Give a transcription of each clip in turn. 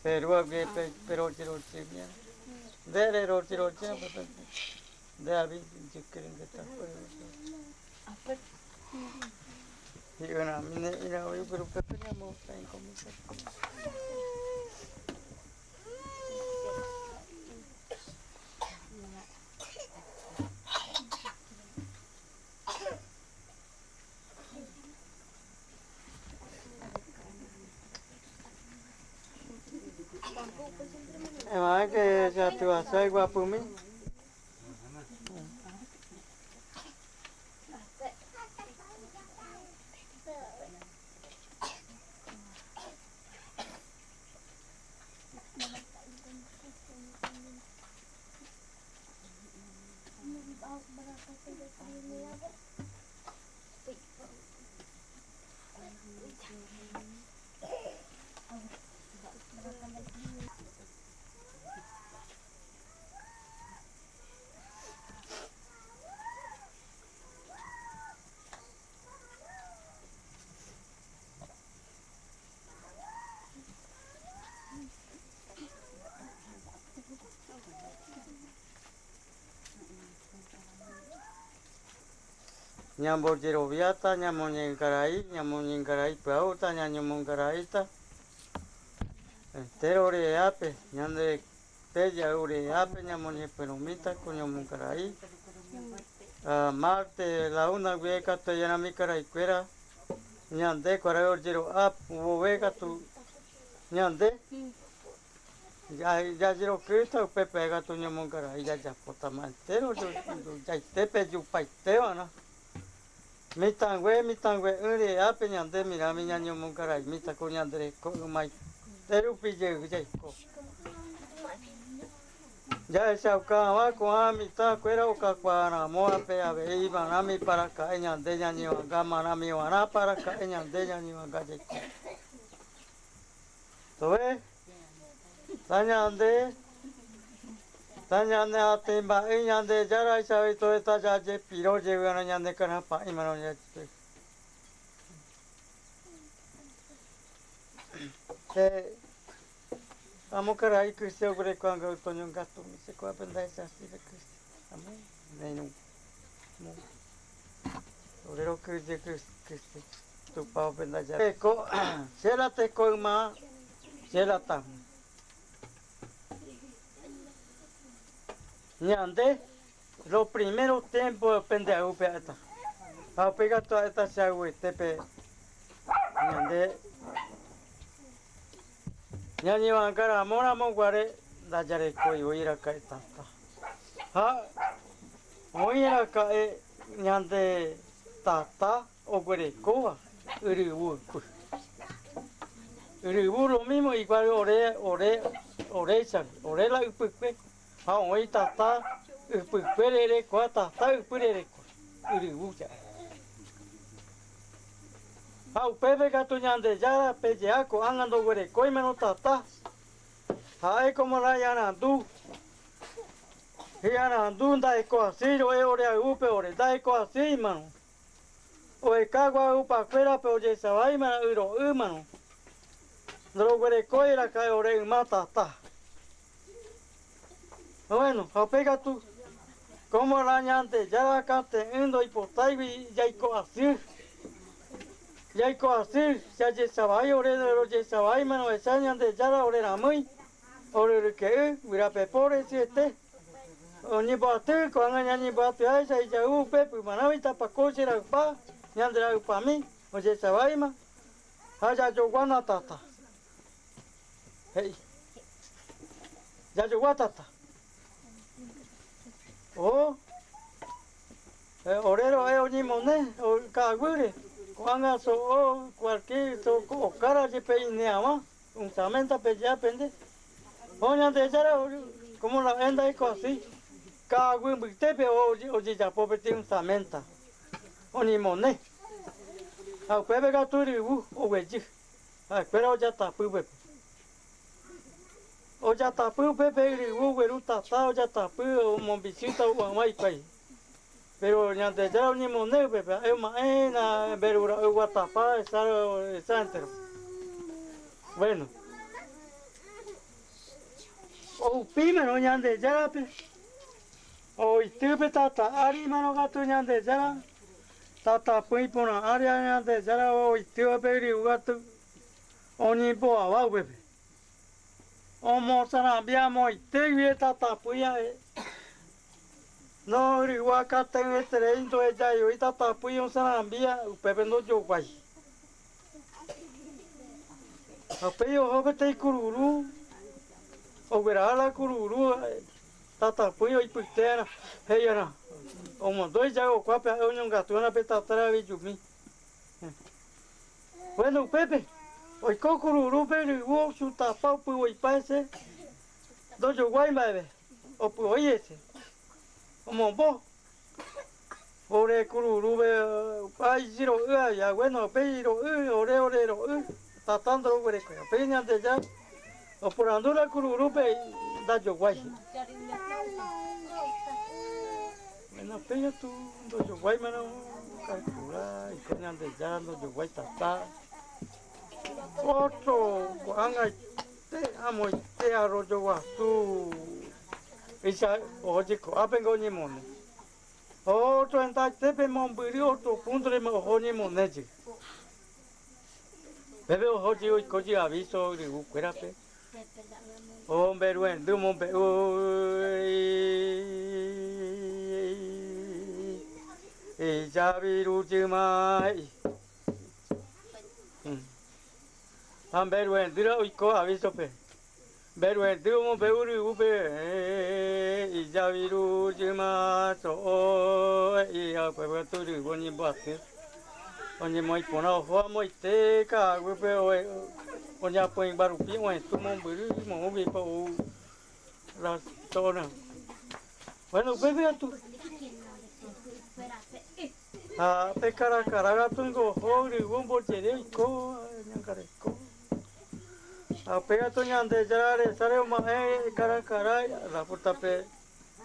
Perú pe nde rerochirochi nde avi jykére nde tapére hi'yrãmi ne'ĩra voi upépe upépe ñamosãingo. Emáke che atyvasa iguapymi. Ñambojeroviáta, ñamoñe'ẽkarai, ñamoñe'ẽkarai pya'úta, ñañomongaraíta entéro ore'ápe, ñande ja'u ore'ápe ñamoñepyrũmíta ko ñomongarai. Ha márte la una guive katu ejarami karaikuéra ñande kuarahy ojero'a vove katu ñande Jajerokýta upépe katu ñomongarai jajapótama entéro jaitépe jupaiteva'erã. Mitãngue, mitãngue'ỹre ápe ñande mirãmi ñañomongaraimíta ko ñande reko ymaite rupi jey jaiko. Jahechauka hag̃ua ko'ã mitã kuéra okakuaa ramo ápe avei marãmi paraka'e ñande ñañevanga marãmi va'erã paraka'e ñande ñañevanga jaiko. Tove, tañande, tañane atĩ mba'e Ñandejára ichavei tove tajajepiro jevy'arã ñande karapa'ĩmarõ jajepe. Che amo karai kyse oguereko anga otoñongatumi che ko'ápe ndahechasýi pe kyse. Amo ne irũ. Ore rokyhyje kyse. Tupãope ndaje. Teko, che la teko yma, che la tamo. Ñande, lo primero tiempo pende aýpe ha'éta. Ha upéi katu ha'éta che ayvuetépe ñande ñañeva'ãka ramo ramo guare ndajarekói voi raka'e tata. Ha oĩ raka'e ñande tata Oguerekóva yryvu ypy. Yryvu lo mismo igual ore, ore, oréicha, ore la ypykue ha oĩ tata ypykue rerekua, tata ypy rerekua, yryvu ja'e. Ha upépe katu Ñandejára peje'a ko'ág̃a ndoguerekóimarõ tata, ha'e como la hi'arandu, hi'arandu nda'ekoasýi ro'e ore ayvúpe ore, nda'ekoasýimarõ. Oheka guahupakuérape ojechavaímarã yro'ýmarõ, ndoroguerekói raka'e ore yma tata. Bueno, ha upéi katu, como la Ñandejára kate'ỹ ndoipotáigui jaiko asy, jaiko asy, jajechavai ore rojechavaímarõ ohecha Ñandejára ore ramýi, ore ryke'y, guyrapepo resiete. Oñemboaty ko'ág̃a ñañemboatyháicha ijayvu upépe ymarãgui tapako che raypa, ñande raypami ojechaváima ha jajogua tata. He'i. Jajogua tata. O ore ro'e oñemone ka'aguýre ko'ág̃a so'o cualquier so'o okára jepe ineavã. Unsamenta peje apende. Ho Ñandejára como la enda iko así. Ka'aguy mbytépe ojejapo peteĩ unsamenta. Oñemone. Ha upépe katu yryvu oguejy. Ha'ekuéra ojatapy upépe. Ojatapy upépe yryvu ogueru tata ojatapy omombichýta hag̃ua hikuái. Péro Ñandejára oñemone upépe, ha'e oma'ẽ na mberura'y oguatapa esa entero. Bueno. Oupímarõ Ñandejárape, oity pe tata árimarõ katu Ñandejára, tatapỹi porã ári ha Ñandejára oitýva pe yryvu katu oñemboava upépe. Omosarambi amoite guive tatapỹi ha'e. No yryvu akatỹeterei ndohejaioi tatapỹi osarambi ha upépe ndojoguái. Ha upéi oho peteĩ kururu, ogueraha la kururu tatapỹi oipytéarã, he'iarã, omondo ijagokuápe ha'e oñongatuarã pe tata ravijumi. Bueno, upépe oiko kururúpe ryvu ochutapa opyvoipa hese, ndojoguái mba'eve, opyvoi hese, omombo. Ore kururúpe upéi ro'y aja, bueno, upéi ro'y, ore ore ro'y, tata ndoroguerekói. Upéi Ñandejára oporandu la kururúpe ndajoguái. Bueno, upéi katu ndojoguáimarõ calcula iko Ñandejára ndojoguái tata. Otro ko'ág̃aite amoite arroyo guasu Péicha oho jeko'ápengo oñemone. Ótro hendaitépe mombyry ótro púntorema oho oñemone jey. Pépe oho jey oiko jey avíso yryvu kuérape. Omberuendy omombe'u ijaviru jyma he'i. Ha mberuendýra oiko avísope. Mberuendy omombe'u ryvúpe ijaviru jyma so'o he'i ha upépe katu ryvu oñemboaty oñemoĩ porã oho amoite ka'aguýpe oñapỹimba rupi ohetũ mombyry moõguipa ou la so'orã. Bueno upépe katu ha pe karakara katu niko oho ryvu ombojere oiko ñangareko. Ha upéi katu Ñandejára resáre oma'ẽ karakara la púrtape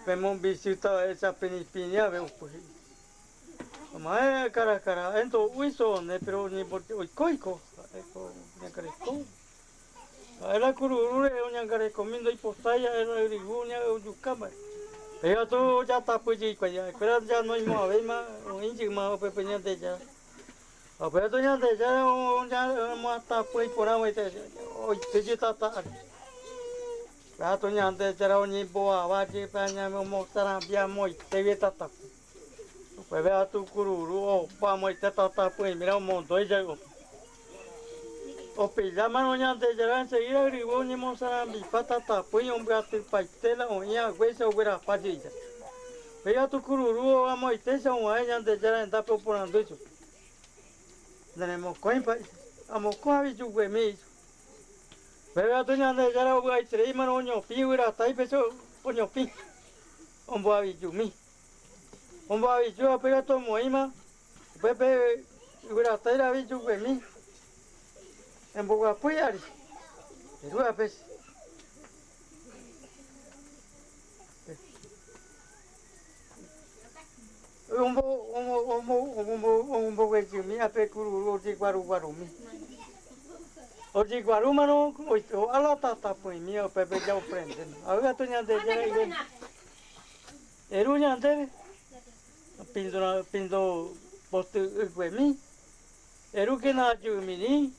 pemombichyta va'echa pinipini ave upe he'i. Oma'ẽ karakara ha'e ndo'úi so'one péro oiko oiko ha'e ko oñangareko. Ha'e la kururu rehe oñangarekomi ndoipotái ha'e la yryvu ojuka mba'e. Péi katu ojatapy jey hikuái ha'ekuéra ja noimo'ãvéima oĩ jeyma upépe Ñandejára. Ha upéva katu Ñandejára omoatãpy iporãva oity jey tata ári. Upéva katu Ñandejára oñemboava jepe oñemosarambi amoitégui tatapy. Upéva katu kururu opa amoite tatapỹimíre omondói jey. Opillámarõ Ñandejára enseguida yryvu oñemosarambipa tatapỹi ombyatypaite la oĩ haguéicha oguerapa jeyja. Upéi katu kururu amoitéicha og̃uahẽ Ñandejára hendápe oporandu ichupe, Neremokõipa amokõ avijuguemi ichupe. Upépe katu Ñandejára ovy'aitereímarõ oñopĩ yvyratáipe che oñopĩ, omboavijumi. Omboaviju ha upéi katu omoĩma upépe yvyratái ravijuguemi emboguapy hi'ári. Erúvape che. Omboguejymi ápe kururu ojeguaruguarumi. Ojeguarúmarõ ho'a la tatapỹimi upépe jaoprendéma. Avy katu Ñandejára iguéno. Eru ñandéve pindo poty yguemi, erúkena ajyvymirĩ,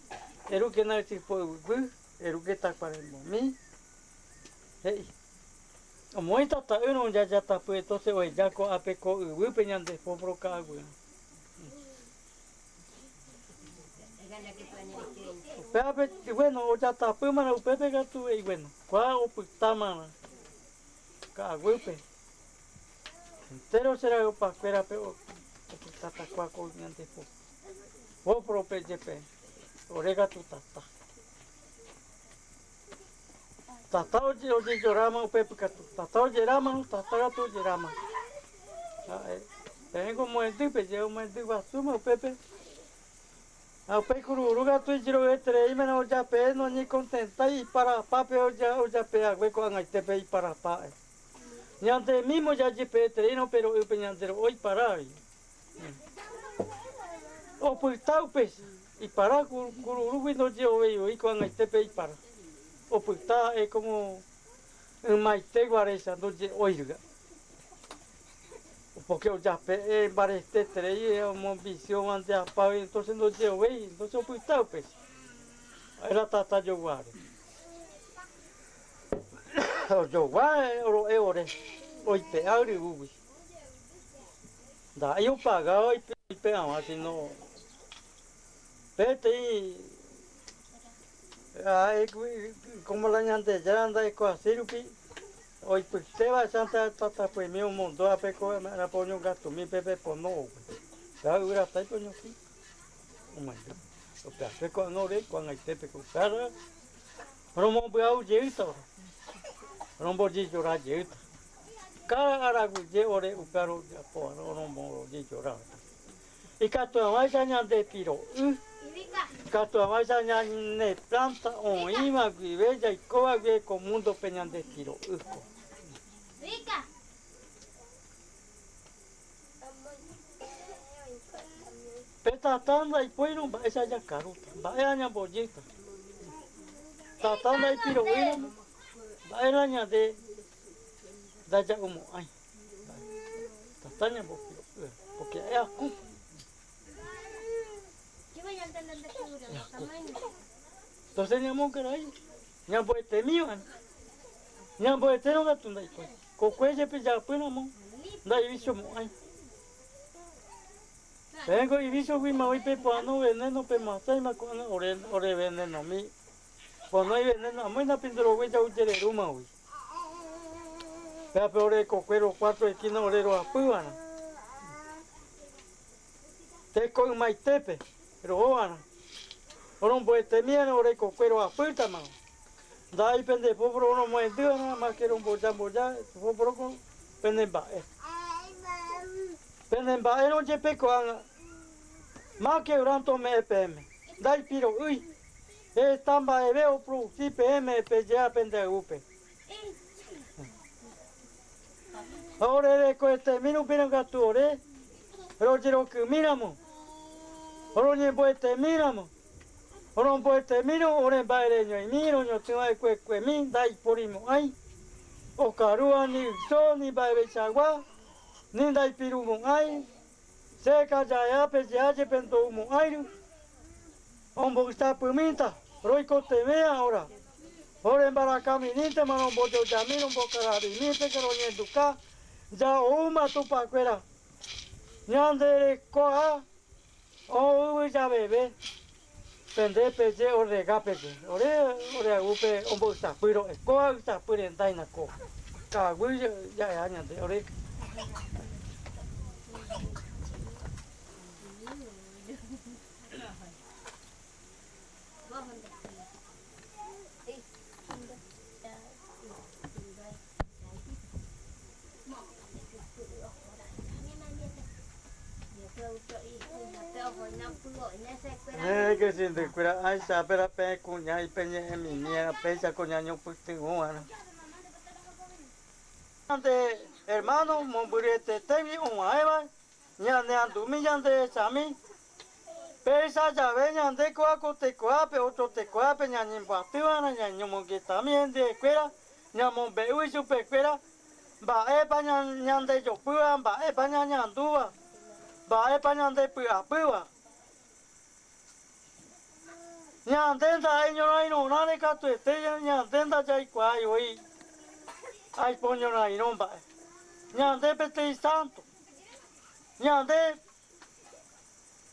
erúkena ysypo yvyguy, erúke takuarembomi. He'i, Omoĩ tata'ýrõ jajatapy entonces oheja ko'ápe ko yvýpe ñande fósforo ka'aguyrã. Upévape, bueno, ojatapýmarõ upépe katu he'i, bueno, kua opytámarõ ka'aguýpe. Entéro che ra'ypakuérape opytáta kua ko ñande fósforope jepe ore katu tata. Tata ojejoráma upépe katu. Tata ojeráma, tata katu ojeráma. Ha'e, peẽngo moendýpe, je omoendy guasúma upépe. Ha upéi kururu katu ijiro'yetereímena ojape noñekontentái iparapápe ojape hague ko'ag̃aitépe iparapa ha'e. Ñande mímo jajepe'etereírõ pe ro'ýpe ñande ro'o iparávi. Opyta upéicha. Ipara kururúgui ndoje'ovéi voi ko'ag̃aite pe ipara. Opyta ha'e como Ymaite guaréicha ndoje'óiryga. Porque ojape'e mbareteterei omombisióvante apágui entonces ndoje'ovéi, entonces opyta upéicha. Era tata joguáre. Ojogua ro'e ore oipe'a yryvúgui. Nda'éi opaga oipe'aguã sino peteĩ como la Ñandejára ndaikuaasei rupi oipytéva santa tatapỹimi omondóva pe ko arapo oñongatumi pe pepono ogue. Péva yvyratáipe oñotỹ omoinge. Upeape ko'ág̃a ore ko'ag̃aitépe ko upéva romombyau jeýta ore, rombojejora jeýta. Káda araguyje ore upéva rojapo rombojejora. Ikatu hag̃uáicha ñande piro'y, ikatu hag̃uáicha ñane plánta oĩva guive jaikóva guive ko múndope ñande piro'y ko. Pe tata ndaipóirõ mba'éicha jakarúta, mba'éra ñambojýta. Tata ndaipiro'ýramo mba'éra ñande ndaja'umo'ãi. Tata ñambopiro'y, porque ha'e aku. Entonces ñamongarai, ñamboetemíva, ñamboetérõ katu ndaipói. Kokue jepe japýramo ndaivichomo'ãi. Peẽko ivichoguima oĩ pepohãno veneno pemoasãima ko'ág̃a ore ore venenomi. Pono iveneno amóina pindorogue ja'u jererúmagui. Péape ore kokuéro cuatro esquina ore roapyva'erã. Teko ymaitépe rohova'erã. Romboetemi'arã ore kokue roapýtama. Nda'éi pende fósforo romohendyva'erã más que romboja mboja fósforo ko pene mba'e. Pene mba'érõ jepe ko'ág̃a más que oranto ome'ẽ peẽme. Ndaipiro'ýi. Heta mba'eve oproduci peẽme pejea pende ayvúpe. Ha ore rekoetemi rupírõ katu ore rojerokymíramo, roñemboetemíramo, romboetemírõ ore mba'e reñoimi roñotỹ va'ekuekuemi ndaiporimo'ãi, okarúva ni yso ni mba'eveichagua, ni ndaipirumo'ãi, Che kaja'ea pejea jepe ndoumo'ãiry, omboysapymíta roikotevẽ ahora. Ore mbarakamirĩntema rombojojami rombokararĩmínteke roñenduka ja oúma Tupãkuéra. Ñande rekoha ou yvy javeve, pende peje orrega peje. Ore oreayvúpe omboysapy ro'e. Kóva ysapy rendáina ko ka'aguy ja'eha ñande ore. Néike che ndykuéra aichápe la peẽ kuña ipeñe'ẽmimi péicha ko ñañopytyvõva'erã. Ñande hermano mombyryetetégui og̃uahẽva ñaneandumi ñande hechami, péicha jave ñande kóa ko tekohápe ótro tekohápe ñañemboatyva'erã ñañomongetami hendivekuéra, ñamombe'u ichupekuéra mba'épa ñandejopýva, mba'épa ñañandúva, mba'épa ñandepy'apýva. Ñande ndaha'éi ñorairõrãre katuete ñande ndajaikuaái voi aipo ñorairõ mba'e. Ñande peteĩ sánto. Ñande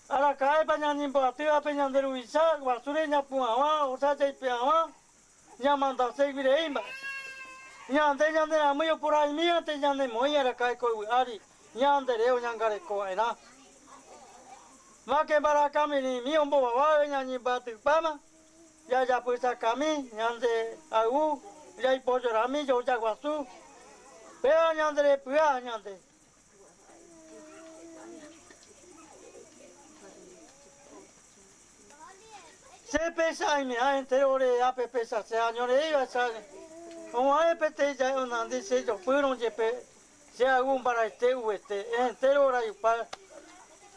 araka'épa ñañemboatývape ñande ruvicha guasúre ñapu'ãva, osea jaipe'ãva, ñamandaségui rei mba'e. Ñande ñane ramýi oporaimíante ñanemoĩ araka'e ko yvy ári ñande re oñangareko va'erã. Máke mbaraka mirĩmi ombovavave ñañembyatypáma, jajapysakami ñande ayvu, jaipojorami joja guasu, péva ñande repy'a ñande. Che péicha aimeha entéro ore ápe péicha che año reíva che og̃uahẽ peteĩ ja'e onandi che jopýrõ jepe che ayvu mbarete uvete entéro rayhupa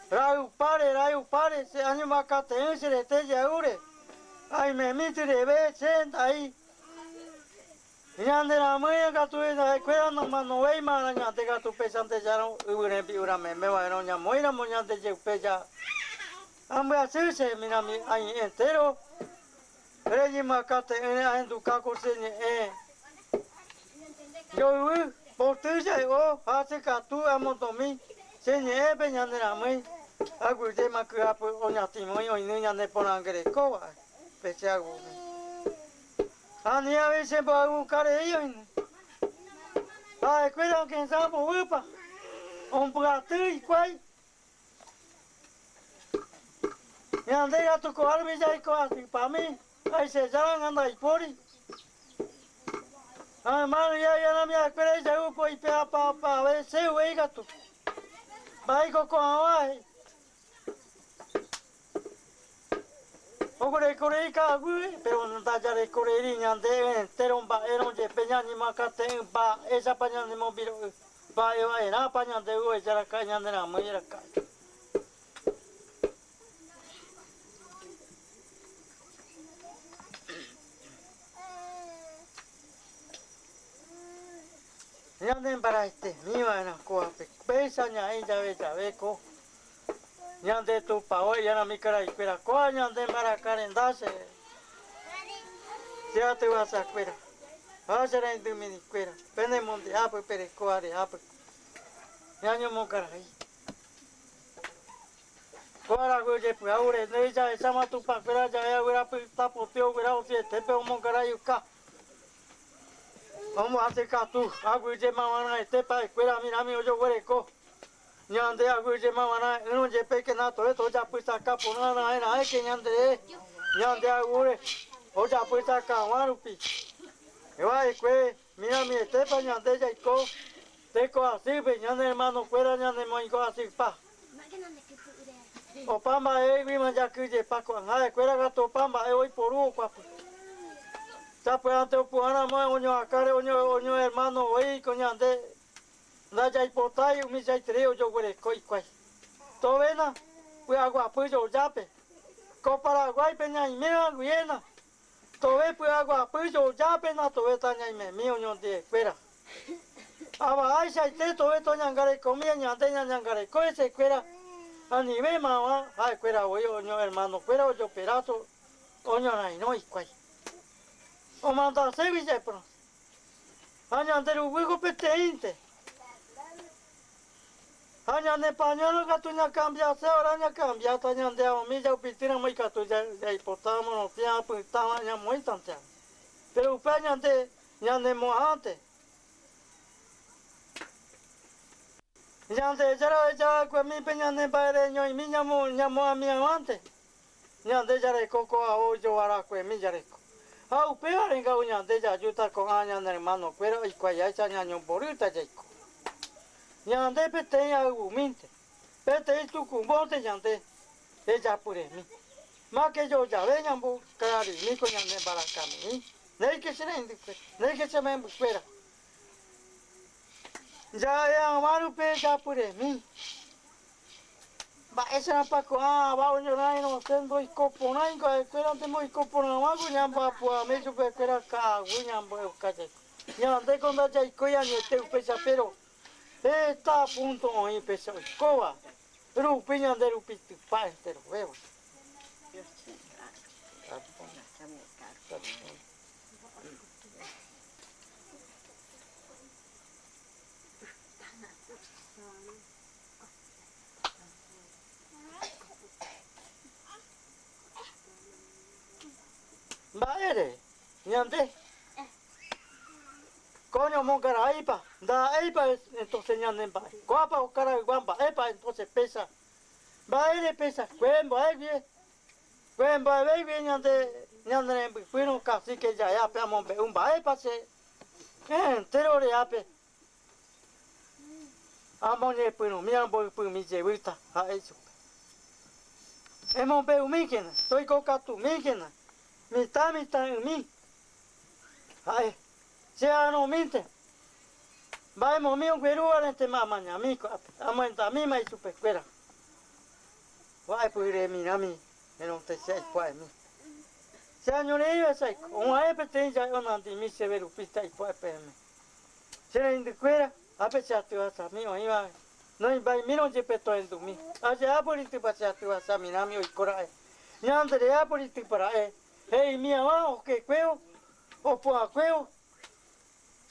rayhupáre rayhupáre che añombakate'ỹ che rete jeayvúre aimemi tyreve che ndai. Ñande ramỹi katu ha'ekuéra nomanovéima ára ñande katu péichante járõ yvy rembi'úra meme va'erã oñamoĩramo ñande jeupe ja ambyasy che mirami añe'ẽ entéro reñemyakãte'ỹre ahenduka ko che ñe'ẽ joyvy poty ja'e'o ha che katu amondomi che ñe'ẽpe ñande ramỹi aguyjéma ky'apy oñatĩmói oĩny ñane porãngerekóva pe che ayvúpe. Ani avei che mboayvuka rei oĩne. Ha'ekuéra okẽsã mboýpa ombyaty hikuái. Ñande katu ko'árupi jaiko asypami, aichejáranga ndaipóri. Ha hermano ijagarami ha'ekuéra ijayvu poipe'apapave che uvei katu. Mba'éiko ko'ãva he'i. Oguerekorei ka'aguy, péro ndajarekoreíri ñande entéro mba'érõ jepe ñañemoakate'ỹ mba'éichapa ñanemombiro'y mba'e va'erãpa ñande oheja raka'e ñane ramỹi raka'e. Ñane mbaraitemí va'erã kóvape, péicha ñaĩ jave jave ko Ñande tupao he'írami karaikuéra, kóva ñande mbaraka renda che, che atyvasakuéra, ha che reindymirĩkuéra, pene mondehápy pereko arehápy, ñañomokarai. Ko arague ojepy'ávo rendy jahecháma tupãkuéra jave aguerapyta poty oguera osietépe omongaraiuka. Omo'ãse katu, aguyje mavarãete pa'ekuéra mirami ojoguereko. Ñande aguyjéma va'erã ỹrõ jepe kena to'e tojapysaka porã raẽ raẽke ñanderehe, ñande ayvúre ojapysakavã rupi. Va'ekue miramietépa ñande jaiko teko asýpe ñane hermano-kuéra ñanemoingo asypa. Opa mba'éguima jakyjepa ko'ág̃a ha'ekuéra katu opa mba'e oiporu okuapy. Sapy'ánte opu'ãramo oñoakãre oñohermano voi ko ñande Ndajaipotái umi jaiterei ojoguereko hikuái. Tovéna py'aguapy jojápe. Ko Paraguáipe ñaiméva guiéna. Tove py'aguapy jojápena tove tañaimemi oñondiekuéra. Ava'aichaite tove toñangarekomi ñande ñañangareko hesekuéra anive mava ha'ekuéra voi oñohermanokuéra ojoperáso oñorairõ hikuái. Omandaségui jaiporã. Ha ñande ruguýko peteĩnte. Ha ñane pañuelo katu ñakambiase ora ñakambiáta ñande aomi jaupitýramo ikatu jaipota morotĩ ha pytãva ñamoĩtante. Péro upéva ñande ñanemo'ãnte. Ñandejára oheja va'ekuemi pe ñane mba'ereñoimi ñamo'ãmi hag̃uánte. Ñande jareko ko ao ijovarakuemi jareko. Ha upévare nga'u ñande jajúta ko'ã ñane hermano-kuéra oikuaiáicha ñañomborýta jaiko. Ñande peteĩ ayvumínte, peteĩ tukumbónte ñande rejapyremi. Máke jojave ñambokararimi ko ñane mbarakami'i, néike che reindykuéra, néike che membykuéra. Ja'e hag̃ua rupi rejapyremi. Mba'éicharapa ko'ã ava oñorãirõ osẽ ndoiko porãiko ha'ekuérante mboiko porãva ko ñamba'apo'ami chupekuéra ka'aguy ñambo'euka jaiko. Ñandéko ndajaikói añete upéicha péro heta púnto oĩ péicha oikóva rupi ñande rupitypa enterovéva. Mba'ére ñande koño omongaraípa, ndaha'éipa entonces ñane mba'e, kóapa okaraygua mba'épa entonces péicha, mba'ére péicha kuembo'e guive, kuembo'eve guive ñande ñane rembypýrõ cacique ja'e ápe amombe'u mba'épa che entero ore ápe. Amoñepyrũmi amboypymi jevýta, ha'e ichupe. Emombe'umíkena, toikokatumíkena, mitã mitã'ỹmi. Ha'e, che arõmínte, mba'emomi oguerúvarentema amañami ko'ápe, amohendamíma ichupekuéra. Va'epyre mirãmi, heronte che aikuaa'emi. Che añoreíva che aiko, og̃uahẽ peteĩ ja'e onandimi chéve rupi che aipo'e peẽme. Che reindykuéra, ápe che atyvasami oĩva noĩmbaimírõ jepe tohendumi. Aje'ápy ritypa che atyvasamirãmi oiko ra'e. Ñandere'ápy ritypa ra'e, he'imi hag̃ua okekuévo, opu'ãkuévo.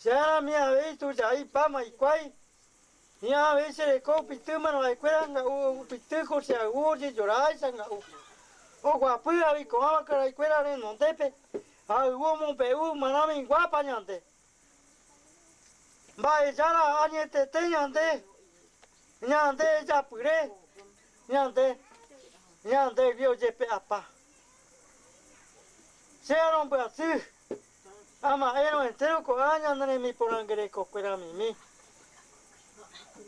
Che árami avei tuja'i páma hikuái, hi'ã avei che reko upitýmarõ ha'ekuéra nga'u upitýko che ayvu ojejoraháicha nga'u. Oguapy avei ko'ãva karaikuéra renondépe, ayvu omombe'u marãmi guápa ñande. Mba'ejára añetete ñande, ñande ejapyre, ñande, ñandégui ojepe'apa. Che arombyasy, ama'érõ entéro ko'ã ñane remiporãngerekokueramimi.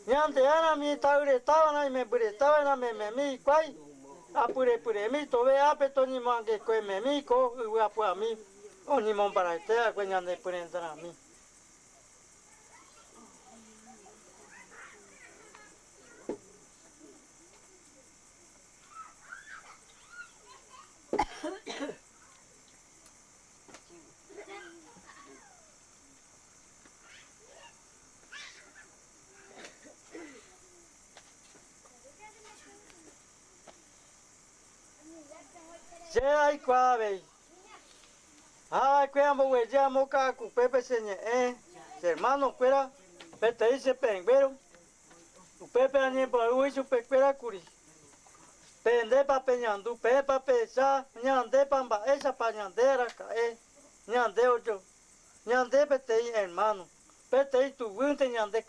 Ñande árami ta'yretava'erã imembyretava'erã mememi hikuái, apyrepyremi tove ápe toñemoangekuememi ko yvyapu'ami oñemombarete va'ekue ñande pyrendarãmi. Che aikuaa avei. Ha va'ekue amboguejy amo ka'akupépe che ñe'ẽ, che hermano-kuéra, peteĩ che pehẽnguéro, upépe añembo'ýgui chupekuéra kuri. Pendépa peñandu, peẽpa pehecha, ñandépa mba'éichapa ñande araka'e, ñande ojo, ñande peteĩ hermano, peteĩ tuguýnte ñande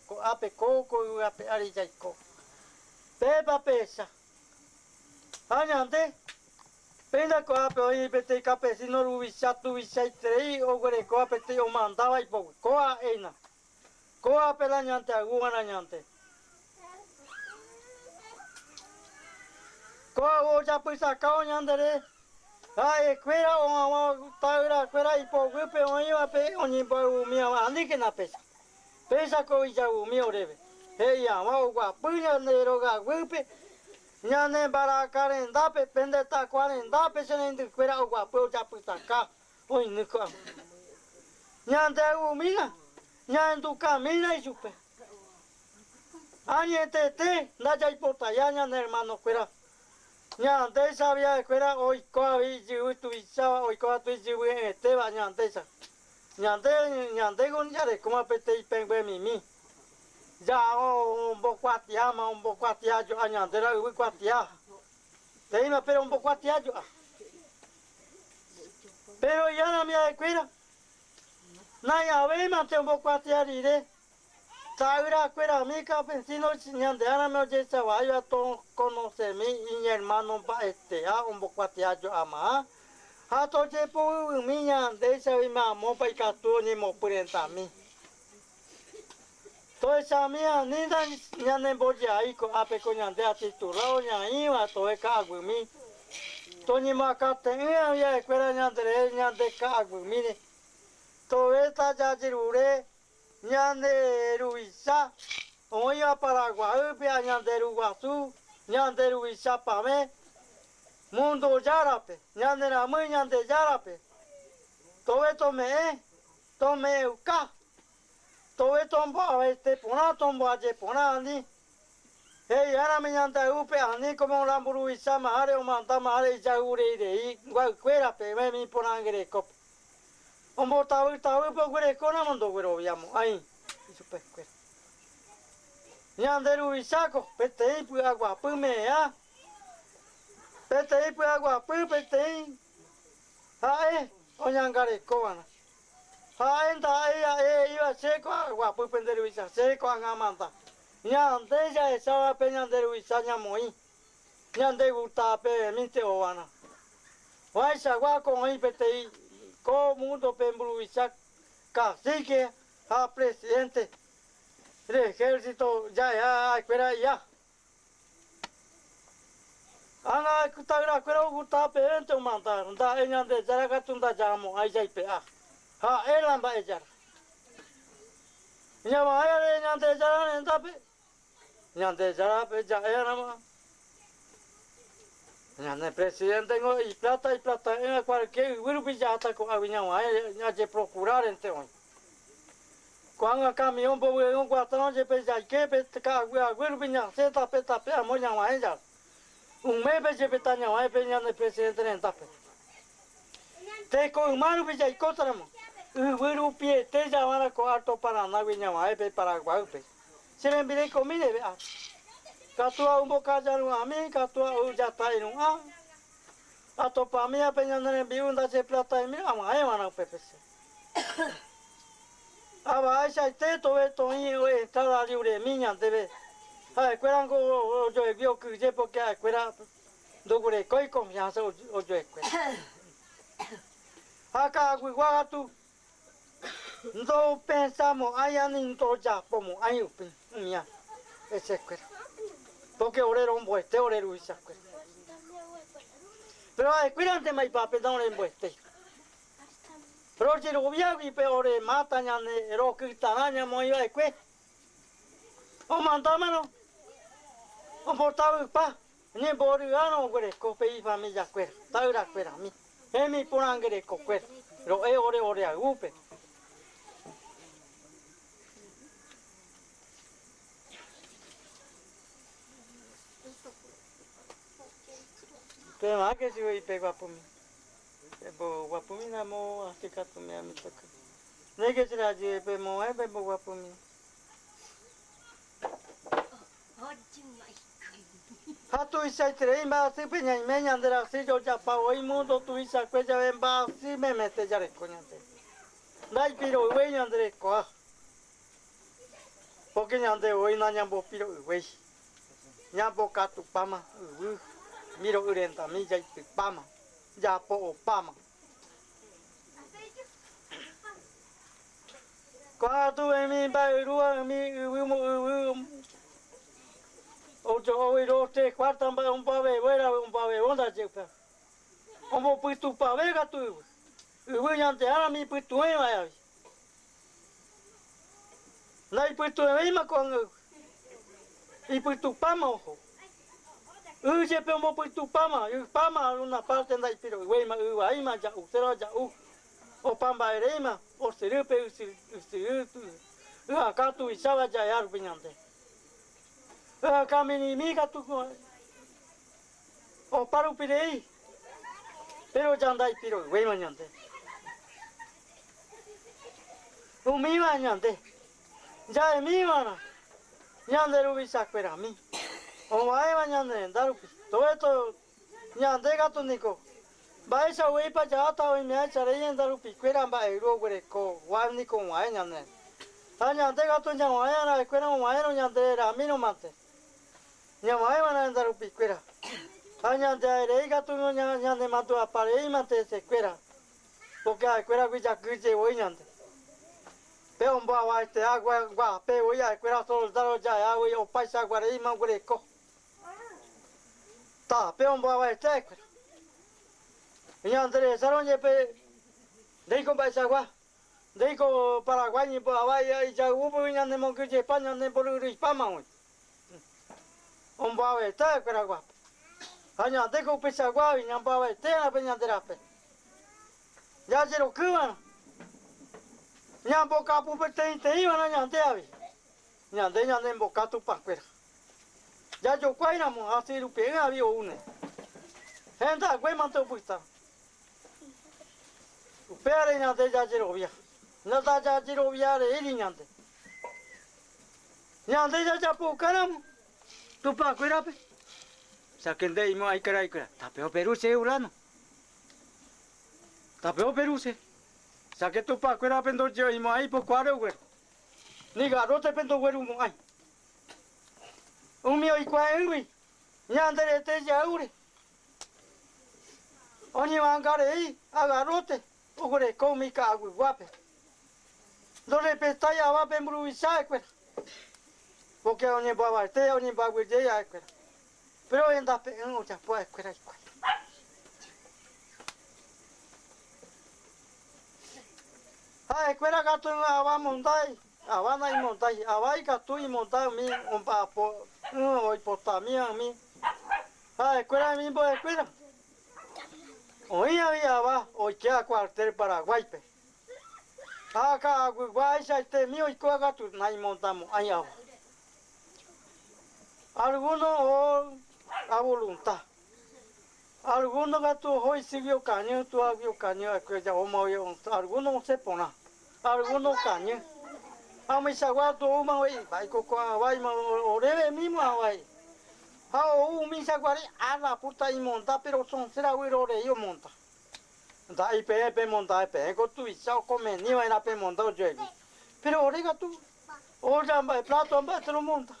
ko'ápe ko ko yvy ape ári jaiko. Peẽpa pehecha. Ha ñande, péina ko'ápe oĩ peteĩ campesino ruvicha tuvichaiterei oguerekóva peteĩ omandáva ipoguy. Kóa ha'éina. Kóape la ñande ayvúva'erã ñande. Kóa ojapysakávo ñandere, ha'ekuéra oha'ãva ta'yrakuéra ipoguýpe oĩvape oñemboayvumi hag̃ua. Aníkena péicha. Péicha ko ijayvumi oréve. He'i hag̃ua oguapy ñande rogaguýpe, ñane mbaraka rendápe, pende takua rendápe che reindykuéra oguapy ojapysaka oĩny ko'ág̃a. Ñande ayvumína, ñahendukamína ichupe. Añetete ndajaipotaiha ñane hermano-kuéra. Ñandéicha aviaekuéra oiko avei ijyvy tuicháva, oiko katu ijyvy he'ẽtéva ñandéicha. Ñande, ñandéko jarekóma peteĩ pẽnguemimi. Ja ombokuatiáma, ombokuatia jo'a ñande la yvy kuatia. Teĩma péro ombokuatia jo'a. Péro iárami ha'ekuéra, nai'ãvéimante ombokuatia rire. Ta'yrakuerami campesino ñande árame ojechavaíva tokonosemi iñermano mba'eteha ombokuatia jo'amaha ha tojepovyvymi ñandéichagui mamópa ikatu oñemopyrendami. Tohechami ani ñanembojeai ko'ápe ko ñande atitulado ñaĩva tohe ka'aguymi, toñemoakãte'ỹ avia'ekuéra ñanderehe ñande ka'aguymíre, tove tajajerure Ñande Ruvicha oĩva Paraguaýpe ha ñande Ru Guasu, ñande Ruvicha Pavẽ, múndo Járape, ñane ramýi Ñandejárape, tove tome'ẽ, tome'ẽuka, tove tomboavete porã, tomboaje porã ani, he'ihárame ñande ayvúpe ani como la mburuvicha maháre omanda maháre ijayvu rei rei guaykuérape memi porãngerekópe. Ombotavy tavýpe oguerekóramo ndogueroviamo'ãi ichupekuéra. Ñande Ruvicháko peteĩ py'aguapy me'ẽha, peteĩ py'aguapy peteĩ ha'e oñangarekova'erã. Ha'e ndaha'éi ha'e he'íva che ko'aguapy pende Ruvicha, che ko'ág̃a amanda. Ñande jahecháva pe ñande Ruvicha ñamoĩ Ñande gusta pevemínte ova'erã. Vaichagua ko oĩ peteĩ ko múndope mburuvicha cacique ha presidente de ejército ja'eha ha'ekuéra iya. Ág̃a ta'yrakuéra ogusta pevénte omanda, nda'e Ñandejára katu ndajahamo'ãi jaipe'a. Ha'e la mba'ejára. Ñava'erã Ñandejára rendápe Ñandejárape ja'éramo. Ñane presidente-ngo iplata iplata'ỹva cualquier yvy rupi jaháta ko'águi ñag̃uahẽ jajeprocurárente oĩ. Ko'ág̃a camión mbovy'ỹrõ guatárõ jepe jaike pe ka'aguy aguy rupi ñasẽ tape tape amo ñag̃uahẽ jave. Un mes-pe jepe tañag̃uahẽ pe ñane presidente rendápe. Teko yma rupi jaikótaramo, yvy rupiete javárã ko Alto Paranágui ñag̃uahẽ pe Paraguaýpe. Che rembirekomi reve ápe. Katu a'u mbokajaru'ãmi, katu a'u jata'irũ'ã. Atopamíva pe ñane rembi'u ndacheplataimíva ag̃uahẽva'erã upépe che. Ava'aichaite tove toĩ entrada libremi ñandéve, ha'ekuérango ojoegui okyhyje porque ha'ekuéra ndoguerekói confianza ojoekuéra. Ha ka'aguygua katu Ndopensamo'ãi ani ndojapomo'ãi upe umía hesekuéra, pórke ore romboete ore ruvichakuéra. Péro ha'ekuérantema ipápe ndoremboetéi. Rojeroviágui pe ore máta ñane rokytarã ñamoĩ va'ekue, omandámarõ ombotavypa Ñembory'árõ oguereko pe ifamiliakuéra, ta'yrakuérami, hemiporãngerekokuéra, ro'e ore oreayvúpe. Pemáke chugui pe guapymi. Pemboguapymi ramo asy katu mi amitoky. Néike che rajy pemo'ẽ pemboguapymi. Ha tuichaiterei mba'asýpe ñaime ñande rasy jojapa voi múndo tuichakue jave mba'asy memete jareko ñande. Ndaipiro'yvéi ñande rekoha, pórke ñande voi nañambopiro'yvéi. Ñambokatupáma yvy, miro'y rendami jaitypáma, japo'opáma. Ko'ág̃a tuve umi mba'yrúva umi yvy yvy ojo'ógui dos tres cuarta mba'e omboavevuéra omboavevõ ndaje upéva. Ombopytupave katu yvy. Yvy ñandeárami ipytu'ẽva avei. Ndaipytu'ẽvéima ko'ág̃a yvy. Ipytupáma oho. Y jepe ombopytupáma, ypáma una parte ndaipiro'yvéima, y vaíma ja'u, térã ja'u opa mba'ereíma osyry pe ysyry y akã tuicháva ja'eha rupi ñande. Y akã mirĩmi katu opa rupi rei, péro ja ndaipiro'yvéima ñande. Umíva ñande. Ja'emíva'erã ñande ruvichakuerami, og̃uahẽva ñane renda rupi. Tovéto ñande katu niko, mba'éicha uvéipa jaháta oimeháicha rei henda rupikuéra mba'eyru oguerekogua niko og̃uahẽ ñane renda. Ha ñande katu ñag̃uahẽ'arã ha'ekuéra og̃uahẽrõ ñande ramírõ mante, ñag̃uahẽva'erã henda rupikuéra. Ha ñande aerei katu ñanemandu'apa rei mante hesekuéra. Pórke ha'ekuéragui jakyhyje voi ñande. Pe omboavaiteha guape voi ha'ekuéra soldádo ja'ehágui opaichagua reíma oguereko. Tape omboavaite ha'ekuéra. Ñande rehechárõ jepe ndéiko mba'eichagua, ndéiko Paraguái ñemboavai ijayvúpegui ñanemongyhyjepa ñanemboryryipáma voi. Omboavete ha'ekuéra guape. Ha ñandéko upeichaguágui ñamboavaitérã pe ñande rape. Jajerokýva'erã, ñambokapu peteĩteĩva'erã ñande avei, ñande ñanemboka Tupãkuéra. Jajokuáiramo hasy rupi'ỹ avei oúne. Hendaguémante opyta. Upévare ñande jajerovia. Ndajajeroviareíri ñande. Ñande jajapoukáramo Tupãkuérape, cháke nde'imo'ãi karaikuéra, Tape operu che yvulano. Tape operu che. Cháke Tupãkuérape ndoje'oimo'ãi ipokuáre ogueru, ni garrótepe ndoguerumo'ãi. Umi oikuaa'ỹgui ñande rete jaýre, oñevanga rei ha garróte oguereko umi ka'aguyguápe. Ndorrespetái avápe mburuvicha ha'ekuéra, pórke oñemboavarte ha oñemboaguyjéi ha'ekuéra. Péro hendape'ỹ ojapo ha'ekuéra hikuái. Ha'ekuéra katu ava mondái, ava naimondái, ava ikatu imonda umi omba'apo'ỹ oipotamíva umi. Ha'ekuéra hemimbo'ekuéra oĩ avei ava oikéva cuartel Paraguáipe. Ha ka'aguyguáichaitemi oikóva katu naimondamo'ãi ava. Alguno oho a voluntad. Alguno katu oho isýgui okañy, túagui okañy va'ekue ojapóma alguno osẽ porã, alguno okañy. Ha umichagua katu oúma he'i, Mba'éiko ko'ã vaíma oréve mímo avai. Ha ou umichaguare ára puta imonda péro sonsera vyrorei omonda. Nda'éi peẽ pemonda, peẽko tuicha okomeni va'erã pemonda ojuegui. Péro ore katu olla mba'e pláto ha mba'ete romonda.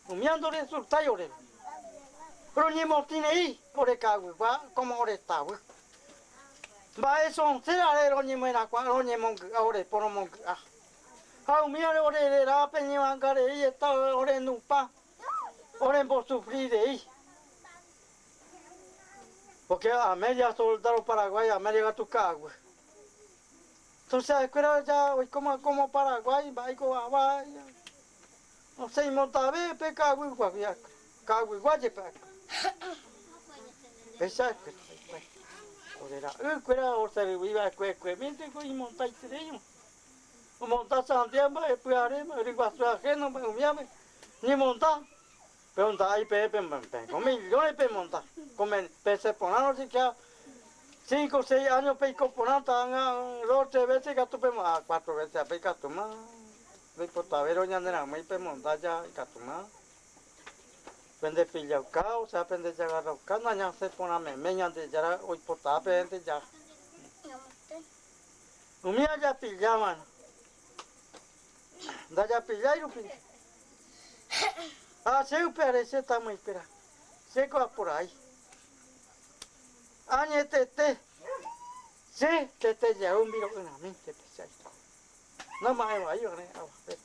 Umíva ndoresultái oréve. Roñemotĩ rei ore ka'aguygua kómo ore tavy. Mba'e sonsérare roñemoherakuã roñemongy'a ore po romongy'a. Ha umívare ore réra peñevanga rei heta ore nupã orembosufri rei. Pórke a média soldádo Paraguái a média katu ka'aguy. Entonces ha'ekuéra ja oikóma kómo Paraguái mba'éiko ava. Osẽ imontave pe ka'aguygua jepe va'ekue. Péicha va'ekue hikuái. Ore ra'y kuéra oservi va'ekue kuemínte ko imontaiterei. Omonta sandia mba'e pyhare, ryguasu ajeno mba'e umívape ñemonta. Péro nda'ái peẽ peiko millones pemonta. Pesẽ porãrõ siquiera cinco, seis años peiko porãta ág̃a dos, tres veces ikatu pemonda, cuatro veces ape ikatúma. Roipotavérõ ñane ramói pemonda ja ikatúma pende pillauka, osea pende jagarrauka, nañasẽ porã meme Ñandejára oipota peẽnte ja. Umíva japilla va'erã. Ndajapillái rupi. Ha che upeare che tamyikuéra, chéko aporai. Añetete, che tete jey mbiro'yrãmínte pe che aiko. Nama'ẽ vai va'erã avape.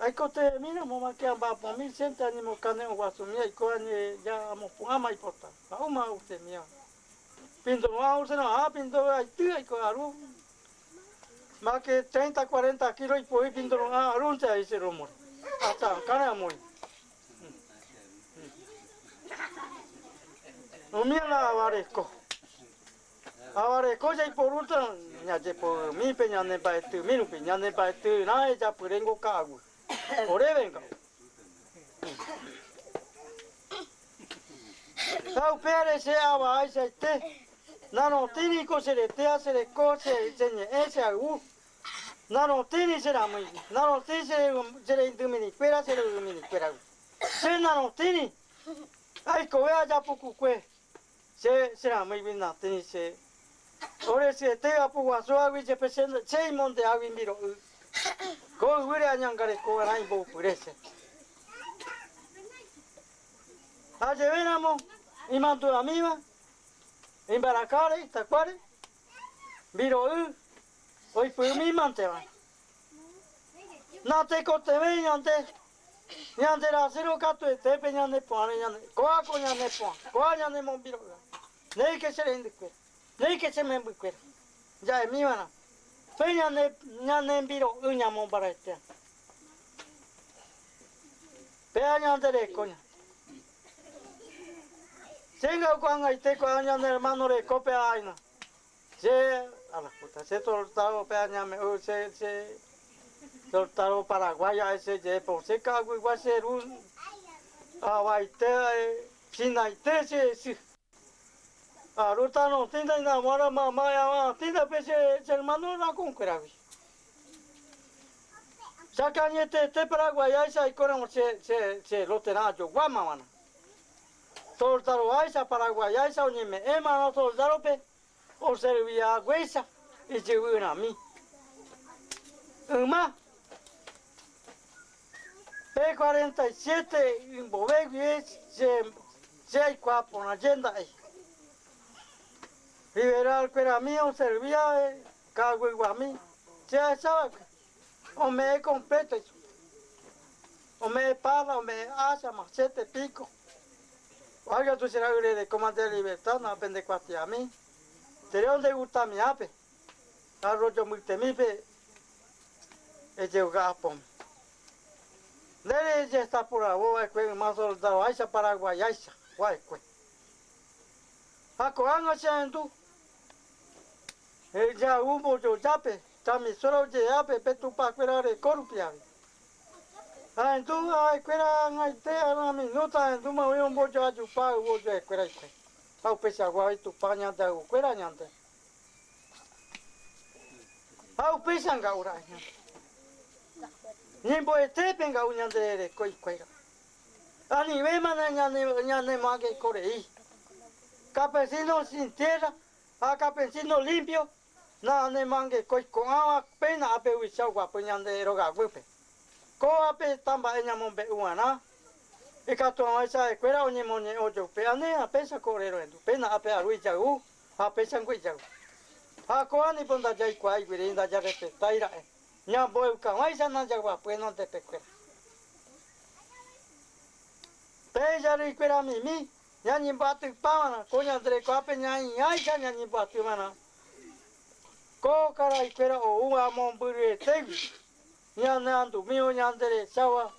Aikotevẽmi ramo make amba'apomi chénte añemokane'õ guasumi aiko añe ja amopu'ãma aipota. Ha'úma ha'usemíva. Pindorã ha'userãha pindo aity aiko aru. Make treinta, cuarenta kilo ipoi pindorã arúnte aĩ che rómore. Hasta akãre amoĩ. Umi la ava reko. Ava reko jaiporúta ñajepoymi pe ñane mba'etymi rupi, ñane mba'etyrã ejapyréngo ka'aguy. Oréve nga'u. Ha upévare che ava'aichaite, narotĩri ko che rete ha che reko, che ñe'ẽ, che ayvu. Narotĩri che ramýigui, narotĩri che reindymirĩkuéra, che roy'ymirĩkuéragui. Che narotĩri, aikove aja pukukue. Che, che ramóigui natĩri che ore syete apuguasu águi jepe che, che imondeágui mbiro'y. Ko yvýre añangareko va'erã imboypyre che. Ha jevéramo imandu'amíva imbarakáre, itakuáre, mbiro'y oipy'ỹmi manteva'erã. Natekotevẽi ñande Ñande rasýrõ katuete pe ñane pohãre ñane, kóa ko ñane pohã, kóa ñane mombiro'yva. Néike che reindykuéra, néike che membykuéra, ja'emíva'erã, pe ñane, ñane mbiro'y ñamombarete. Péva ñande reko ñande. Chénga ko'ag̃aite ko'ã ñane hermano reko pe áina. Che, a la puta, che tortado pe añame'ỹ, che, che tortado Paraguay ha'e che jepo, che ka'aguygua che ru avaite ha'e chinaite che sy. Arúta rotĩta inamuára mama ava atĩta pe che, che hermano rakõkuéragui. Cháke añetete paraguayáicha aikóramo che, che, che loterã ajoguámava'erã. Soldaroháicha, paraguayáicha oñeme'ẽmarõ soldárope oservi haguéicha ijyvyrãmi. Yma, pe 47 ymbove guive che che aikuaa porã che nda'éi. Liberal-kuerami oservi ka'aguyguami che ahecha va'ekue. Ome'ẽ completo ichupe. Ome'ẽ pala, ome'ẽ hacha, machete, pico. Oiga tu che ra'y rereko mante libertad na pende kuatiami. Tere onde gustamiápe. Arroyo mbytemípe ejeuga apóme. Nde rejestaporavo va'ekue yma soldadoháicha paraguayáicha va'ekue. Ha ko'ág̃a che ahendu ja'u mbojojápe, camisóra oje'ápe pe tupãkuéra reko rupi avei. Ahendu ha'ekuéra ag̃aite ára minúta ahendúma oĩ ombojoajupa yvy ojoekuéra hikuái. Ha upeichagua oĩ Tupã ñande ayvukuéra ñande. Ha upéicha nga'u ra'e ñande. Ñembo'etépe nga'u ñande reko hikuái ra'e. Anivémana ñane ñanemoangeko rei. Campesino sin tierra ha campesino limpio nanemoangekói ko'ãva péina ápe ovicha oguapy ñande rogaguýpe. Kóvape heta mba'e ñamombe'u'arã, ikatu hag̃uáicha ha'ekuéra oñemoñe'ẽ ojupe, Ani ha péicha ko ore rohendu, péina ápe aru ijayvu ha péichangue ijayvu. Ha kóva nipo ndajaikuaáiguirei ndajarrespetái ra'e, ñambo'eukavãicha najaguapy henondepekuéra. Péicha rykuéra mimi ñañemboatypava'erã, ko ñande rekohápe ñaĩháicha ñañemboatyva'erã. Ko karaikuéra oúva mombyryetégui Ñane andumi oñanderecháva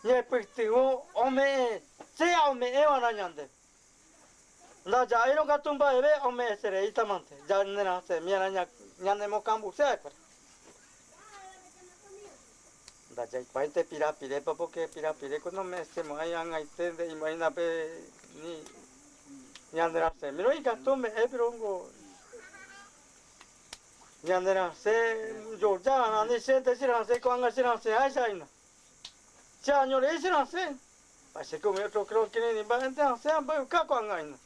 ñepytyvõ ome'ẽséa ome'ẽva'erã ñande. Ndaja'érõ katu mba'eve ome'ẽsereítamante ñanerasẽmiarã ñanemokambuse va'ekuéra. Ndajaikuaáinte pirapirépa pórke pirapiréko nome'ẽsemo'ãi ag̃aite nde'imo'ãina pe ni ñanerasẽmírõ ikatu ome'ẽ péro niko Ñane rasẽ joja ani chénte che rasẽ ko'ág̃a che rasẽháicha hína. Che año rei che rasẽ. Parece que umi otro creo que ni mba'énte rasẽ amboyka ko'ág̃a hína.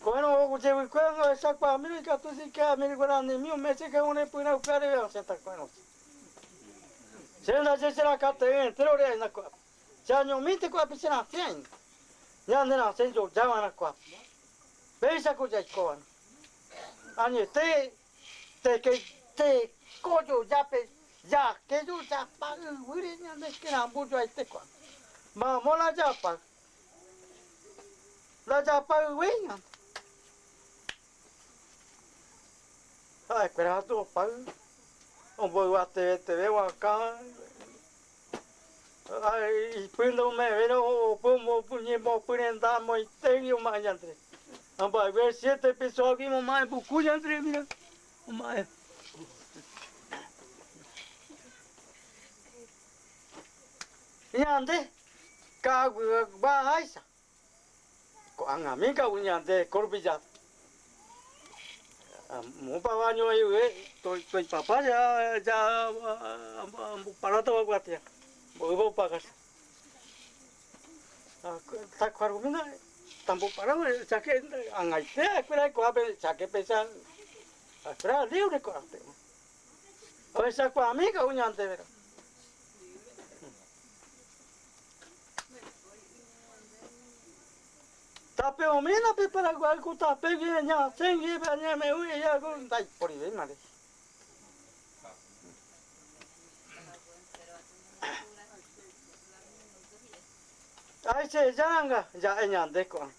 Ko'ẽrõ ojevykuéra ohechakuaamírõ ikatu che amíri guaranimi ome'ẽ che ka'u repyrã upévare rasẽta ko'ẽrõ. Che ndaje che rakate'ỹ entero ore aína ko'ápe. Che añomínte ko'ápe che rasẽ aína. Ñane rasẽ joja va'erã ko'ápe. Péicha ko jaikóva'erã. Añete teko jojápe jake jojapa yvýre ñande kerambu joaite ko'ág̃a. Mamo la japa, la japa yvýi ñande. Ha'ekuéra katu opa omboyvateveteve oakã Ipy ndome'ẽvéirõ opo ñembopyrenda amoitégui oma'ẽ ñandéve. Ha mba'eve siete piso-gui oma'ẽ puku ñandéve mira oma'ẽ. Ñande ka'aguy háicha ko'ág̃ami ka'u ñande kórupi jave. Moõpa añoaive toipapa ja amboparátava kuatia mboýpa opaga che. Takuarumína tamboparáma cháke ag̃aite ha'ekuéra aikuaa cháke péicha ha'ekuéra libre ko'ápe. Ohechakuaami ka'u ñandéve. Tape omína pe Paraguay ku tapégui ñasẽgui pe añeme'ũi eja ku ndaiporivéima rehe. Aichejáranga ja'e ñande ko'ág̃a.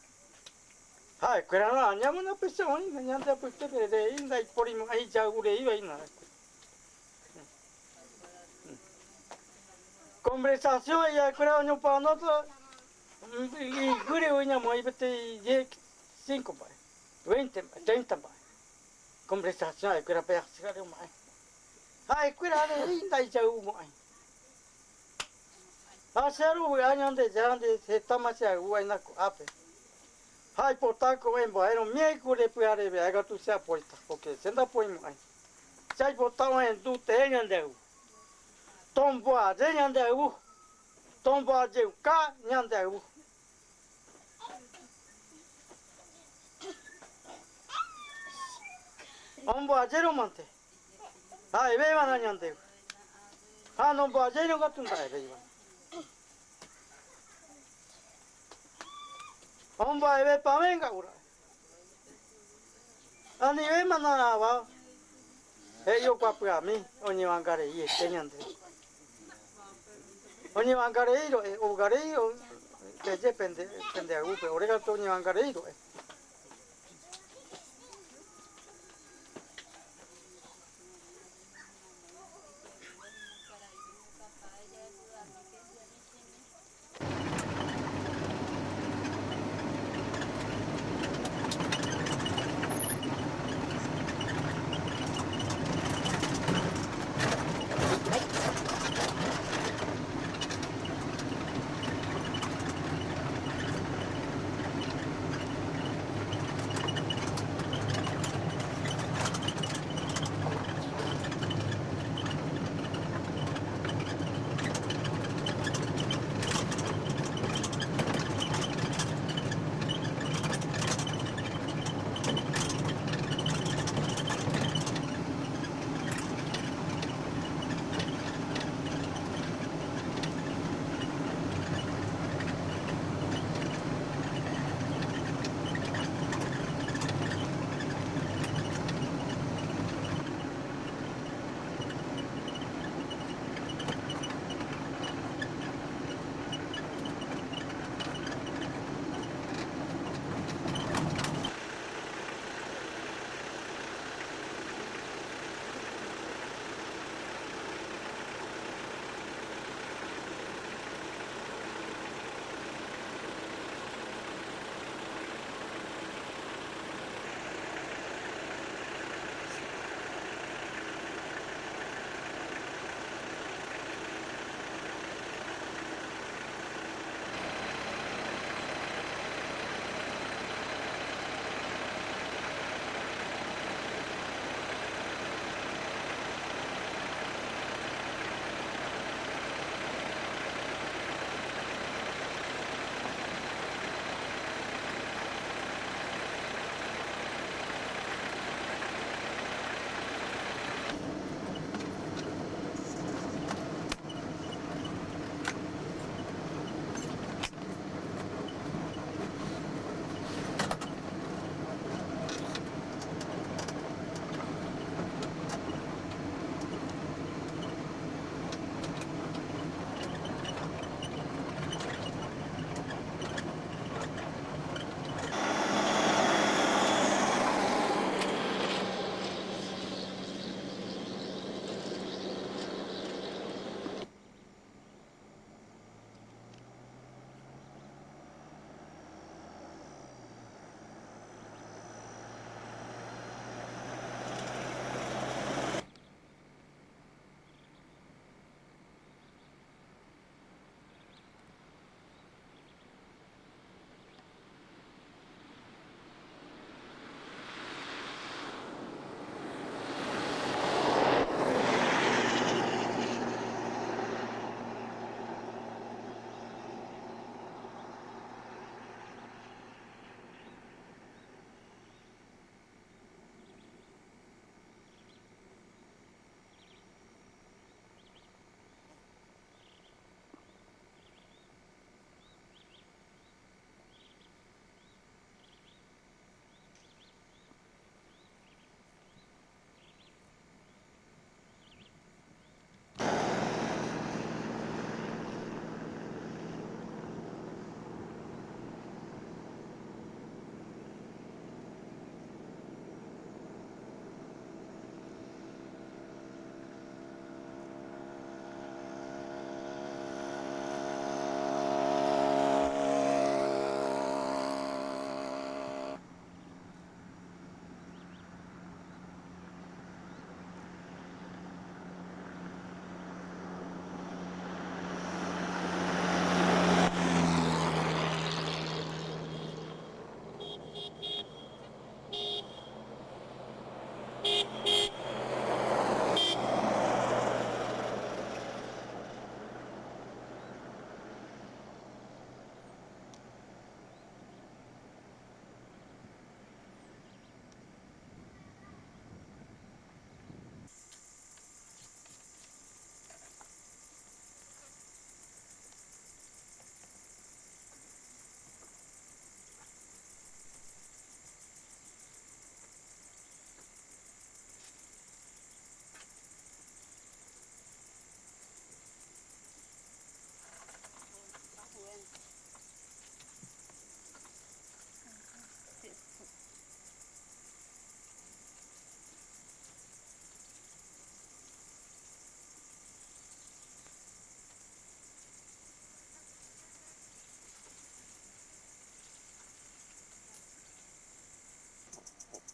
Ha'ekuéra añámona péicha oĩna ñande apytépe rei ndaiporimo'ãi ijayvureíva hína. Conversación ha'ekuéra oñoporanóta Iguýre oĩ ñamoĩ peteĩ diez, cinco mba'e, veinte mba'e, treinta mba'e. Conversación ha'ekuéra pe asývare oma'ẽ. Ha'ekuéra avei ndaijayvumo'ãi. Ha che arovy'a Ñandejára nde hetáma che ayvu aína ko'ápe. Ha aipota ko'ẽ mba'érõ miércoles pyhareve'ái katu che apoíta, porque che ndapoimo'ãi. Che aipota ohendu tee ñande ayvu. Tomboaje ñande ayvu. Tomboajeuka ñande ayvu. Omboajérõ mante, ha'evéva'erã ñandéve. Ha nomboajéirõ katu nda'evéiva'erã. Omba'evepavẽ nga'u ra'e. Anivémana ava he'i okuapyami oñevangarei ete ñandéve. Oñevangarei ro'e, ougarei peje pende pende ayvúpe, ore katu oñevangarei ro'e.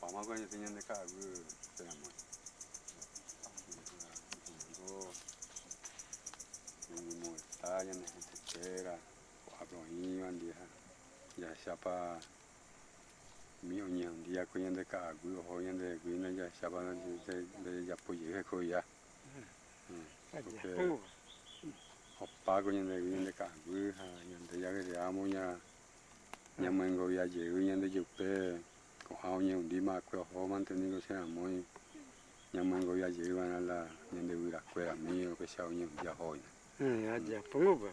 Opáma ko añete ñande ka'aguy che ramói. Ko ñañemongeta ñane hentekuéra ko'ápe oĩva ndive ha jahechápa umi oñehundíakue ñande ka'aguy oho ñandehegui jahechápa ndajajapojey hekovia. Porque opáko ñandehegui ñande ka'aguy ha ñande jaguereámo ñamyengovia jey ñandejeupe ko'ã oñehundímava'ekue ohómante niko che ramói ñamyengovia jey va'erã la ñande guyrakuérami upéicha oñehundi ohóina. Ajapóngo.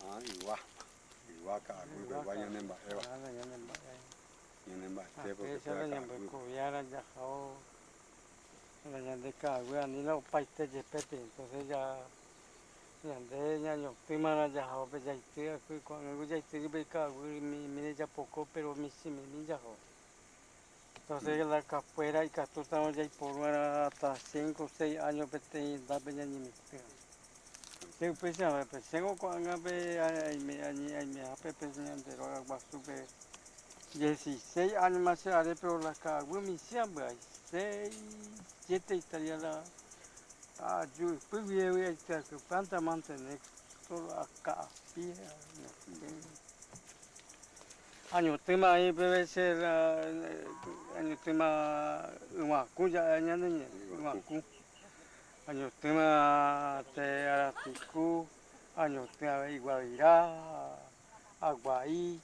Ah, ygua, ygua ka'aguýpe ygua ñanemba'éva. Ñanemba'ete porque Péicha péva ka'aguy. ñambokoviára jahao la ñande ka'aguy ani la opaite jepépe entonces ya ñande ñañotỹmara jahao pe jaity ko'ág̃a jaity ka'aguy mimíre japoko pero michĩmimi jahao. Entonces la capoeira ikatútarõ jaiporu'arã hasta 5 o 6 años peteĩ hendápe ñañemitỹ. Che upéicha chéngo ko'ág̃ape aimehápe pe ñande róga guasúpe 16 años ma che are pero la ka'aguy michĩ ambyai 6, 7 estaría la aju ypy guive aity planta mantener todo aka'api añotỹma aĩ peve che la añotỹma yvãkũ ja'e ñane ñe'ẽ yvãkũ añotỹma te aratiku añotỹ avei guavira agua'i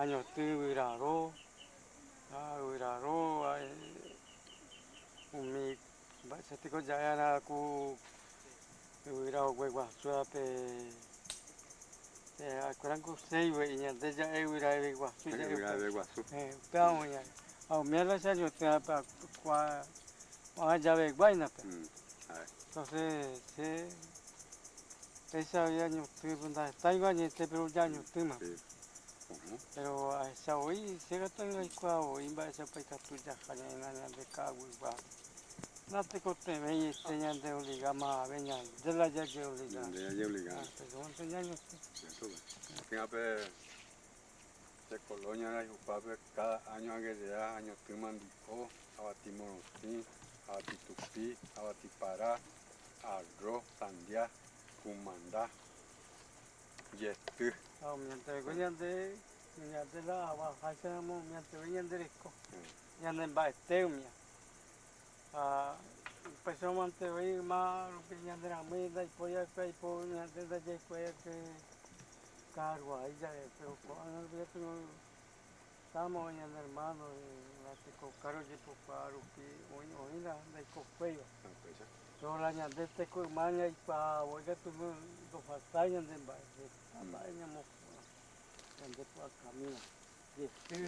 añotỹ yvyraro ha yvyraro umi mba'éicha ja'e'arã ku yvyra ogueguasúvape ha'ekuérango seiva ñande ja'e yvyra guasu ja'e Yvyra guasu. upéva oĩ ha umíva che añotỹva ko'ã javeguáinape. Entonces che péicha añotỹ ndahetáiva añete pero jañotỹma. Pero ahecha voi che katu aikuaa voi mba'éichapa ikatu jaha ñaína ñande ka'aguygua natekotevẽi ñande obliga mave ñande la jajeobliga. Ñande jajeobliga. Péicha ñañotỹ. Pépe che colonia rayhupápe cada año aguerrea añotỹ mandi'o, avati morotĩ, avati tupi, avati para, arroz, sandia, kumanda, jety. Ha umianteveko ñande ñande la avaháicharamo umianteve ñande reko ñanemba'ete umía ha upéichamante voi yma rupi ñande ramói ndaipói aipo ñande ndajaikuaái ka'aruai jave pero ko'ág̃a rupi katu estamos ñane hermano la tekokáro jepokuaa rupi oĩ oĩ la ndaikokuéiva. Upéicha. Pero la ñande teko yma jaikuaa voi katu ndofaltái ñande mba'e heta mba'e ñamopu'ã ñande pu'akamíva jety,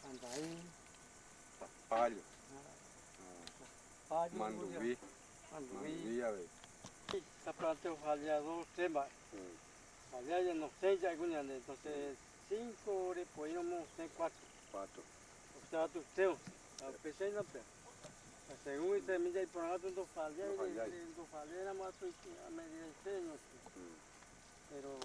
andai, Zapallo, payo, manduvi, manduvi. Manduvi avei. Esta planta ojalá dos, tres mba'e. Jalea ya no sé ya ñande entonces 5 repoíramo seis, 4. 4. O sea, tu teo. A pesar no pe. Según semilla y por ahí tu jalea y tu jalea más tu a medida de Pero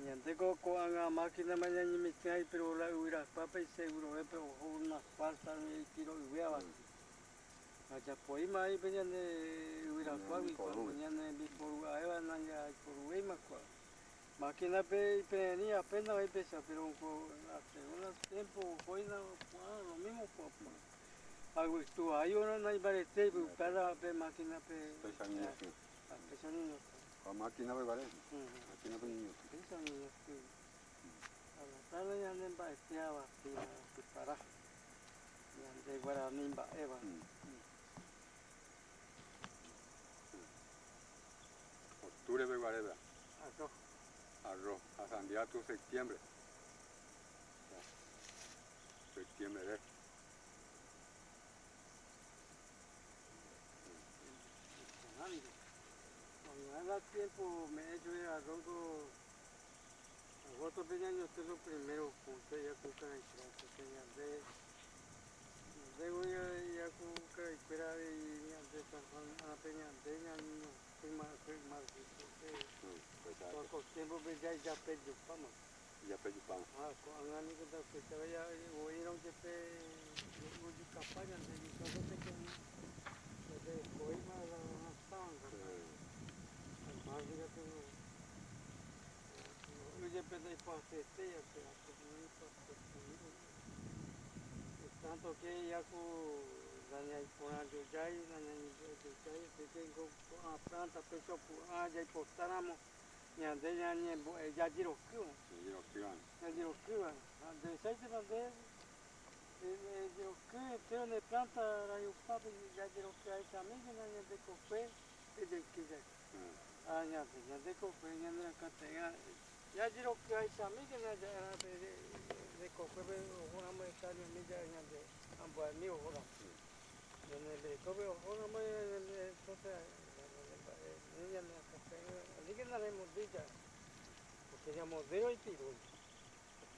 ñande ko ko'ág̃a máquina mañañemitỹ pero la yvyrakuápe seguro pero oho una falta tiro yvyava. Ajapoíma aí pe ñande yvyrakuágui ñane mbiporu'aéva najaiporuvéima kua. Máquina pe ipererĩ apenas oipecha pero según el tiempo ohoína lo mismo kua. Aguytu aí ora naimbaretéi upéva pe máquina pe Péicha ñeñotỹ. Péicha ñeñotỹ. Ko máquina pe guare. Máquina pe ñeñotỹ. Péicha ñeñotỹ. A la tarde ñande mba'ete avati para ñande guarani mba'éva. Octubre pe guare Arroz. Arroz. A sandia tu septiembre. Septiembre re. Cuando era tiempo me he hecho el arroz agosto peña lo primero junto ya con caraicuera entonces ñande ñande voy a ya con caraicuera y ñande San Juan a peñande ñaño más más Pues poco tiempo pues ya ya peyupama. Ya peyupama. Ah, ko'ág̃a niko Tanto que ya ku nañaiporãjojái nañañembo'ejojái peteĩ ko'ã planta pecho pu'ã jaipotáramo ñande ñañembo'e jajirokýva jajirokýva ha ndehecháitépa nde ejeroky entero ne planta rayhupápe jajeroky'aichamíkena ñande kokue ejeike jave ha ñande ñande kokue ñane rakãte'ỹva jajeroky'aichamíkena ja'erã pe nde kokuépe ohóramo estañomi ja'e ñande ambuaemi ohóramo ñane rembirekópe ohóramo entonces ñane mba'e ñane rakãte'ỹva aníkena remondýi ja'e porque ñamondýirõ ipirúne.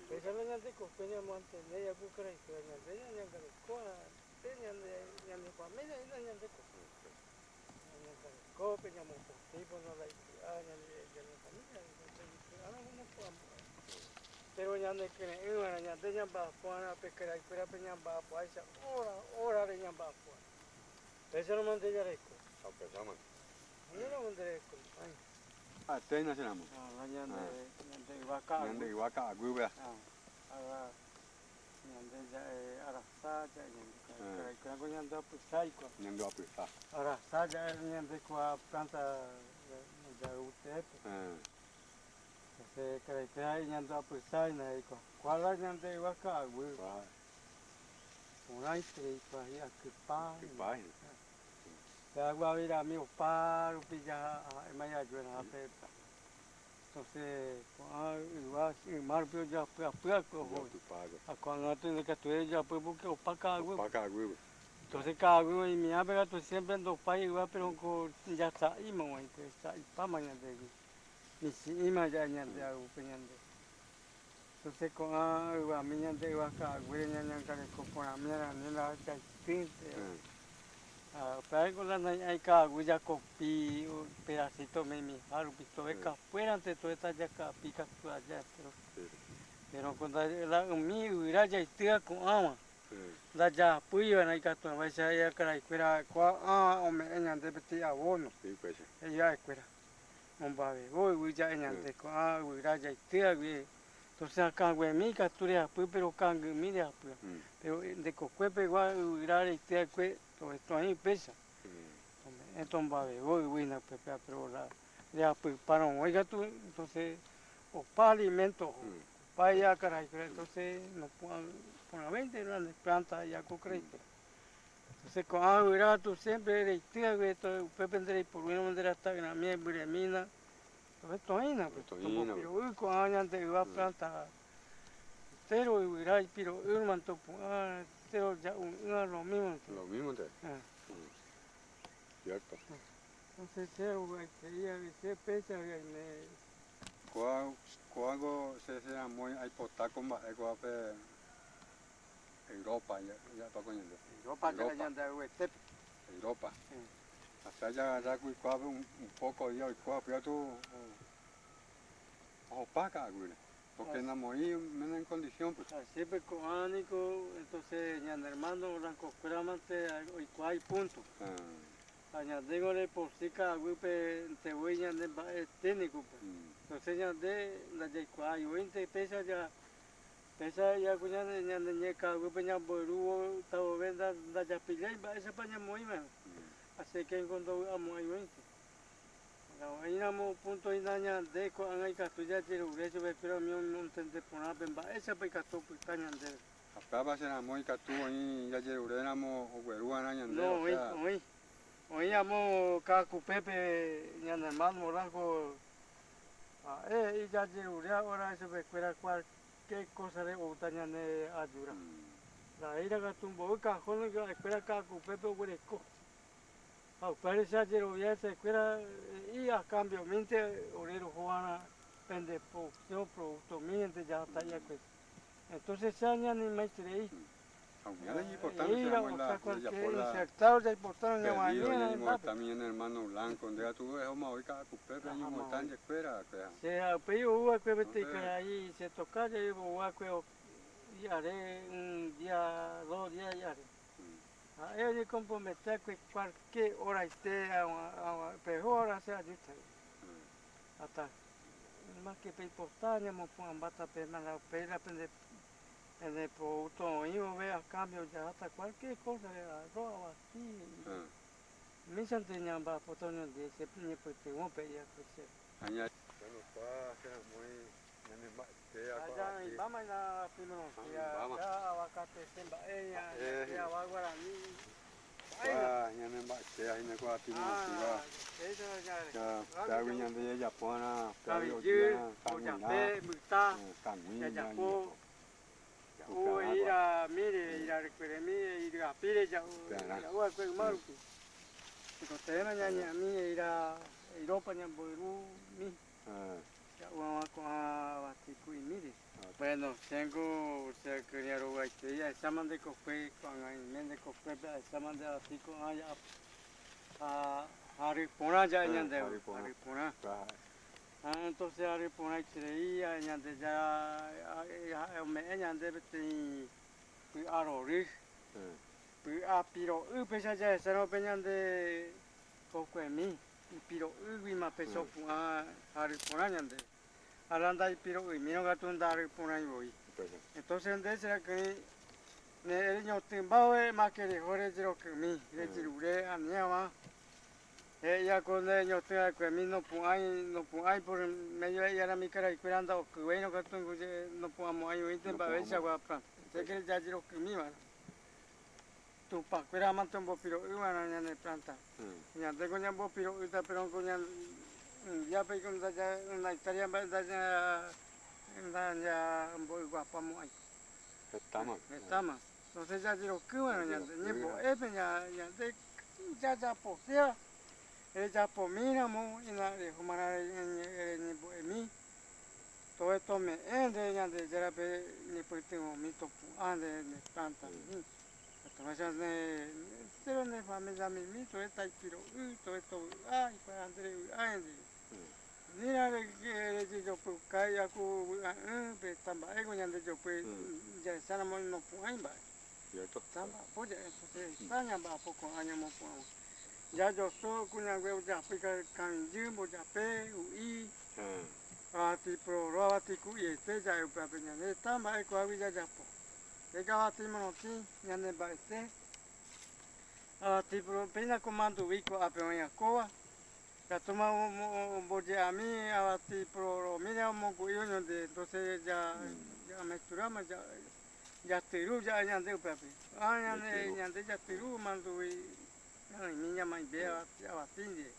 Péicha la ñande kokue ñamantene jaku karaikuéra ñande ñañangareko pe ñande ñane familia hína ñande kokue. Ñañangareko pe ñamopotĩ pono la ipy'a ñande ñane familia ipy'áramo nopu'ãmo'ãi. Péro ñane kyre'ỹva'erã ñande ñamba'apo'arã pe karaikuérape ñamba'apoháicha óra órare ñamba'apo'arã. Péicharamo nde jareko. Ha upéichamante. Oĩramo nde rekomo'ãi. Ha'etéina che ramo. Ah, ñande ñande yva ka'aguy. Ñande yva ka'aguýpe. Ah, ára ñande ja'e arasa ja'e ñande karaikuéra ko ñande apysa ikuaa. Ñande apysa. Arasa ja'e ñande kua planta ja'u teépe. Entonces karaikuéra ñande apysa hína ikuaa. Kua la ñande yva ka'aguy. Porãiterei kua hi'akypa. Kypa hína. Pe aguavirami opa rupi ha'éma jajuerahápe. Entonces ko'ã yva yma rupi ojapyapýakue oho. Ha ko'ág̃a katu ndaikatuvéi ojapy porque opa ka'aguy. Opa ka'aguýpe. Entonces ka'aguy oĩmihápe katu siempre ndopái yva pero ko jasa'íma oĩ pe sa'ipáma ñandehegui. Michĩ'íma ja'e ñande ayvúpe ñande. Entonces ko'ã yvami ñande yva ka'aguýre ñañangareko porãmi arani la jaitýnte. Ha upévare la nai'ãi ka'aguy jakopi pedacito mimiha rupi tove kapuérante tove tajakapi katu aja pero pero ko la umi yvyra jaitýva ko'ãva ndajapýiva'erã ikatu hag̃uáicha karaikuéra ko'ãva ome'ẽ ñande peteĩ abono he'i ha'ekuéra omboavevo yvy ja'e ñande ko'ã yvyra jaitývagui entonces akãguemi ikatu rehapy pero kangymi rehapy pero nde kokuepegua yvyra reityva'ekue toĩ upéicha ome'ẽ tomboavevo yvy hína upépe pero la rehapyparõvoi katu entonces opa alimento opa iya karaikuéra entonces nopu'ãporãvéinte la nde planta iya ko karaikuéra entonces ko'ã yvyra katu siempre reitývagui upépe nde reiporúiramo nde rata'yrãmi embyremína tove toĩna tombopiro'y ko'ã ñande yva planta entero yvyra ipiro'ýmante opu'ã entero ja'u'ỹva lo mismo. Lo mismo te. Cierto. Entonces che rovy'aiterei che péicha aime. Ko'ág̃a che ramói aipota ko mba'e ko'ápe Europa ja'épa ko ñande. Europa ja'e ñande ayvuetépe. Europa. Hasta jagarra kuikuápe un poco día oikóva katu ohopa ka'aguýre. Porque namoĩ menos en condición pues. Así pues ko'ã niko entonces ñane hermano blancokuéramante oikuaa ipunto. Ha ñandéngo reporsi ka'aguýpe ntevoi ñande mba'e técnico pues. Entonces ñande ndajaikuaái voínte péicha ja péicha jaku ñande ñane ñe ka'aguýpe ñamboyrúvo tavove ndajapillái mba'éichapa ñamoĩva'erã. Así que niko ndovy'amo'ãi voínte. Oĩramo punto hína ñande ko'ág̃a ikatu jajerure chupekuéra umi omontende porã pe mba'éichapa ikatu opyta ñandéve. Ha péva che ramói ikatu oĩ jajeruréramo ogueruva'erã ñande. No, oĩ, oĩ. Oĩ amo Ka'akupépe ñane hermano Morango ha'e he'i jajerure ahora chupekuéra cualquier cosa-re oúta ñane ayuda. Ndaha'éira katu mbovy cajón ha'ekuéra Ka'akupépe oguereko. Ha upévare che ajerovia hesekuéra he'i a cambiomínte ore rohova'erã pende producción productomínte jahata'iakue. Entonces che añanimaiterei. Ha umíva la importante He'íra ramói la o sea, cualquier jajapo la insertado jaipotárõ pedido ñag̃uahẽmi ñañemoĩta ñane hermano Blanco nde katu ehóma oĩ Ka'akupépe ñañemoĩta ndekuéra kuéra. Che upéi ouva'ekue peteĩ karai che tokáje ouva'ekue hi'are un día, dos días hi'are. Ha'e oñekomprometékue cualquier horaite peho hora che ajúta. Hasta más que peipota ñamopu'ãmbáta pe la upéi la pende pende producto oĩ vove a cambio jaháta cualquier cosa arroz, avati, umíchante ñamba'apóta oñondive che ñepytyvõ pe'i'akue chéve. Bueno, kua che ramói ñane mba'ete Allá oĩmbáma la primorosía, ya avakate che mba'e ña ava guarani. Kua ñane mba'ete hína kua timorosía. Péagui ñande jajapova'erã péagui Kavijy, ojape, mbyta, jajapo, ja'u eíra míre, eíra rykueremi, eirapíre ja'u ja'uva'ekue yma rupi. Tekotevẽma ñañe'ãmi eíra eirópa ñamboyrumi ja'u hag̃ua ko'ã avati ku'imíre. Bueno, chéngo che akyre'ỹ roguaitei ahecháma nde kokue ko'ág̃a aime nde kokuépe ahecháma nde avati ko'ã ha ary porã ja'e ñandéve, ary porã. Ha entonces ary porãiterei ja'e Ñandejára ha'e ome'ẽ ñande peteĩ py'arory, py'apiro'y péicha jahechárõ pe ñande kokuemi ipiro'ýguima péicha opu'ã ary porã ñandéve. Ha la ndaipiro'ymírõ katu ndaryporãi voi. Entonces nde che raky'ỹ ne reñotỹmbáve máke reho rejerokymi, rejerure ani hag̃ua he'íva ko nde reñotỹ va'ekuemi nopu'ãi, nopu'ãi por medio he'i karaikuéra ndaokyvéirõ katu nopu'ãmo'ãi oĩnte mba'eveichagua planta. Che jajerokymi va'erã. Tupãkuéra mante ombopiro'y va'erã ñane planta. Ñandéko ñambopiro'ýta pero ko ñandejápe una hectárea mba'e ndañamboyguapamo'ãi. Hetáma. Hetáma. Entonces jajeroky va'erã ñande ñembo'épe ñande jajaposéva rejapomíramo rehómarã reñembo'emi todo esto me'ẽ nde Ñandejárape ñepytyvõmi topu'ã nde ne plantami. Entonces ne ne familia mimi todo taipiro'y todo tovy'a ikuaa nde revy'a hendive. Nira rejejopyukái aku vy'a'ỹ pe tamba'éko ñandejopy jahecháramo nopu'ãi mba'e. Cierto. Tamba'apo ja'e entonces heta ñamba'apo ko'ã ñamopu'ãva. Jajoso kuñangue ojapy kavijy mbojape hu'i avati pororo avati ku'iete ja'e upévape ñande heta mba'e ko'águi jajapo. Péicha avati morotĩ ñane mba'ete avati pororo péina ko manduvi ko'ápe oĩva kóva ikatúma omboje'ami avati pororomíre omongu'i oñondive entonces ya mezclarama jatyru ja'e ñande upévape. Ah ñande ñande jatyru manduvi ñaneimi ñamaive avati ndive.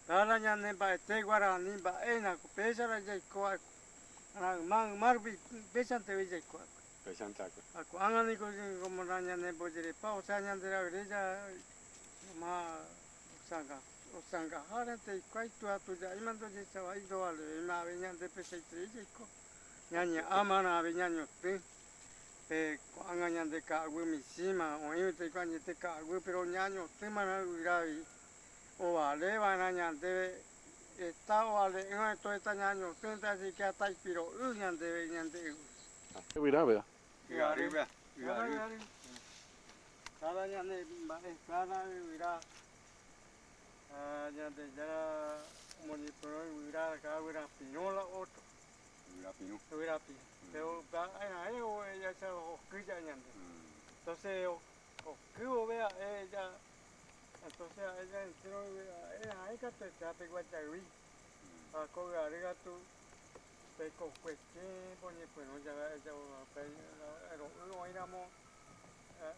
Káda ñane mba'ete guarani mba'éna péicha jaiko yma yma rupi péichanteve jaiko va'ekue. Péichante akue. Ha ko'ág̃a niko como la ñanembojerepa osea ñande ra'yre ma osãngahárente hikuái tuatuja'ímante ojechavai ndovalevéima avei ñande pechaiterei jaiko ñañe'ãmarã avei ñañotỹ pe ko'ág̃a ñande ka'aguy michĩma oĩvete hikuái añete ka'aguy pero ñañotỹmarã yvyra ovaleva'erã ñandéve heta ovale'ỹva toheta ñañotỹnte así que hasta ipiro'y ñandéve ñande yvy. Yvyra. Yvyarýpe. Yvyary. Káda ñane mba'e káda yvyra Ñandejára omoñepyrũ yvyra yvyrapirũ la otro. Yvyrapirũ. Yvyrapirũ. Pero ha'e jacha oky ja'e ñande. Entonces oky vove ha'e ya entonces ha'e ya entero ha'e ha'e katuete pe guajayvi. Ha ko yvyary katu pe kokuete oñepyrũ jave ro'y oĩramo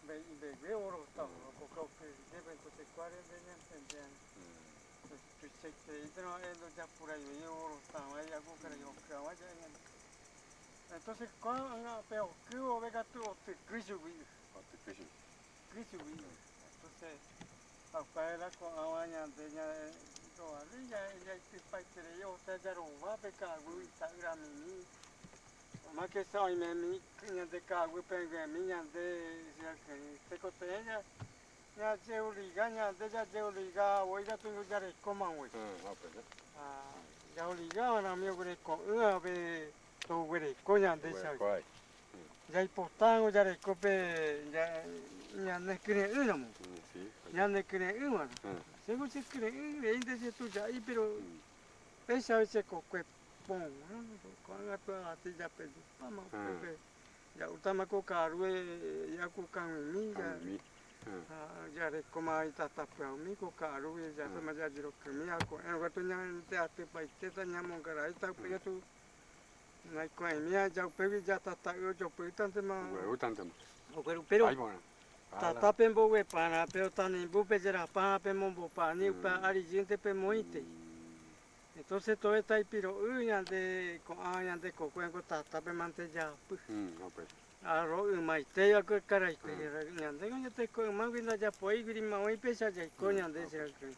mbegue orota okyhyjépe entonces kuáre nde ñantende tuichaitereíntero ha'e ndojapuraivei orota hag̃ua aku karai oky hag̃ua ja'e ñande. Entonces ko'ág̃a pe oky vove katu otyky chugui y. Otyky chugui. Otyky chugui y. Entonces upéva ko'ág̃a ñande rovale jaitypaiterei osea jarova pe ka'aguy ita'yramimi máke sa oimemi ñande ka'aguy peg̃uemi ñande tekotevẽ jajeobliga ñande jajeobliga voi katu jarekóma voi. Jaobligava'erã umi oguereko'ỹvape toguereko ñandéicha. Jaipotángo jareko pe ñane kyre'ỹramo. Ñane kyre'ỹva'erã. Chéngo che kyre'ỹ reínte che tuja'i péro péicha che kokue porã ko'ág̃a aty japejupáma upépe ja'útama ko ka'aru ku kag̃uimi jarekóma itata pyahumi ko ka'arúgui jaháma jajerokymi ha ko'ẽrõ katu ñande atypaitéta ñamongaraíta upéi katu Naikuaa'imi aja upégui jatata'y ojopýtantema. Oguerútantema. Ogueru péro tata pembogueparã pe otanimbu pejerapã pemombopani upe ári jýnte pemoĩtei. Entonces tove taipiro'y ñande ko'ã ñande kokue ko tatápe mante jaapy. Arro ymaite va'ekue karaite ñandéko ñande teko ymágui ndajapoígui oĩ péicha jaiko ñande che ra'y.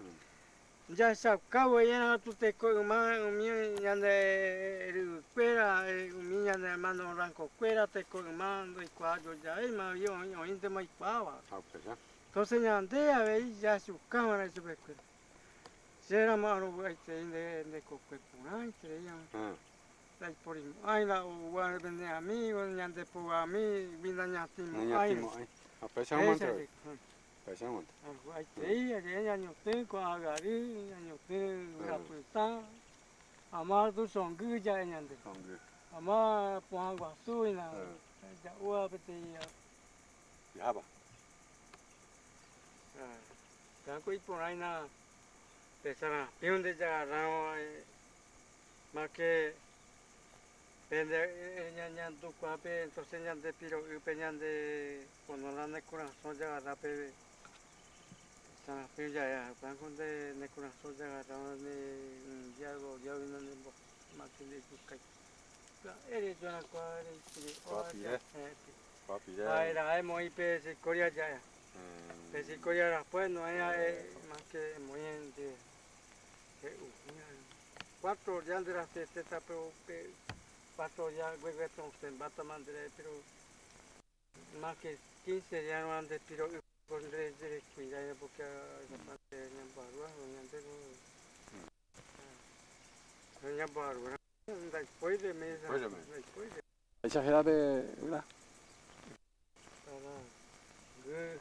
Jahechauka voi katu teko yma umi ñande ryvykuéra, umi ñane hermano rankokuéra teko yma ndoikuaa jojavéima avei oĩntema oikuaáva. Entonces ñande avei jahechauka va'erã ichupekuéra. Che ramo arovy'aiterei nde kokue porãiterei ndaiporimo'ãi la oúva pende amigo ñande pogami nañatĩmo'ãi. Arovy'aiterei aje ñañotỹ ko'ã gary, ñañotỹ yvyrapytã, ama tuchongy ja'e ñande, ama pohã guasu hína ja'úva peteĩ Péako iporã hína pe sarapío nde jagarrárõ máke pende ñañandukuaa pe entonces ñande piro'ýpe ñande pono la ne korasõ jagarra pe sarapío ja'e upévako nde ne korasõ jagarrárõ ne un día dos día oĩna ne máke ndejukái pya'e rejorakuaa ha emoĩ pe chikória ja'e pe chikória rapue noĩ ha'e máke emoĩ nde he'u cuatro día nde rasyetéta pero pe cuatro día gueguete osẽmbátama nderehe pero máke quince día rõ nde piro'y nderekuidáiva porque ñamboarúva ñandéko ñamboarúva ndaipói de mesa ndaipói Mba'éicha héra pe yvyra? Guy.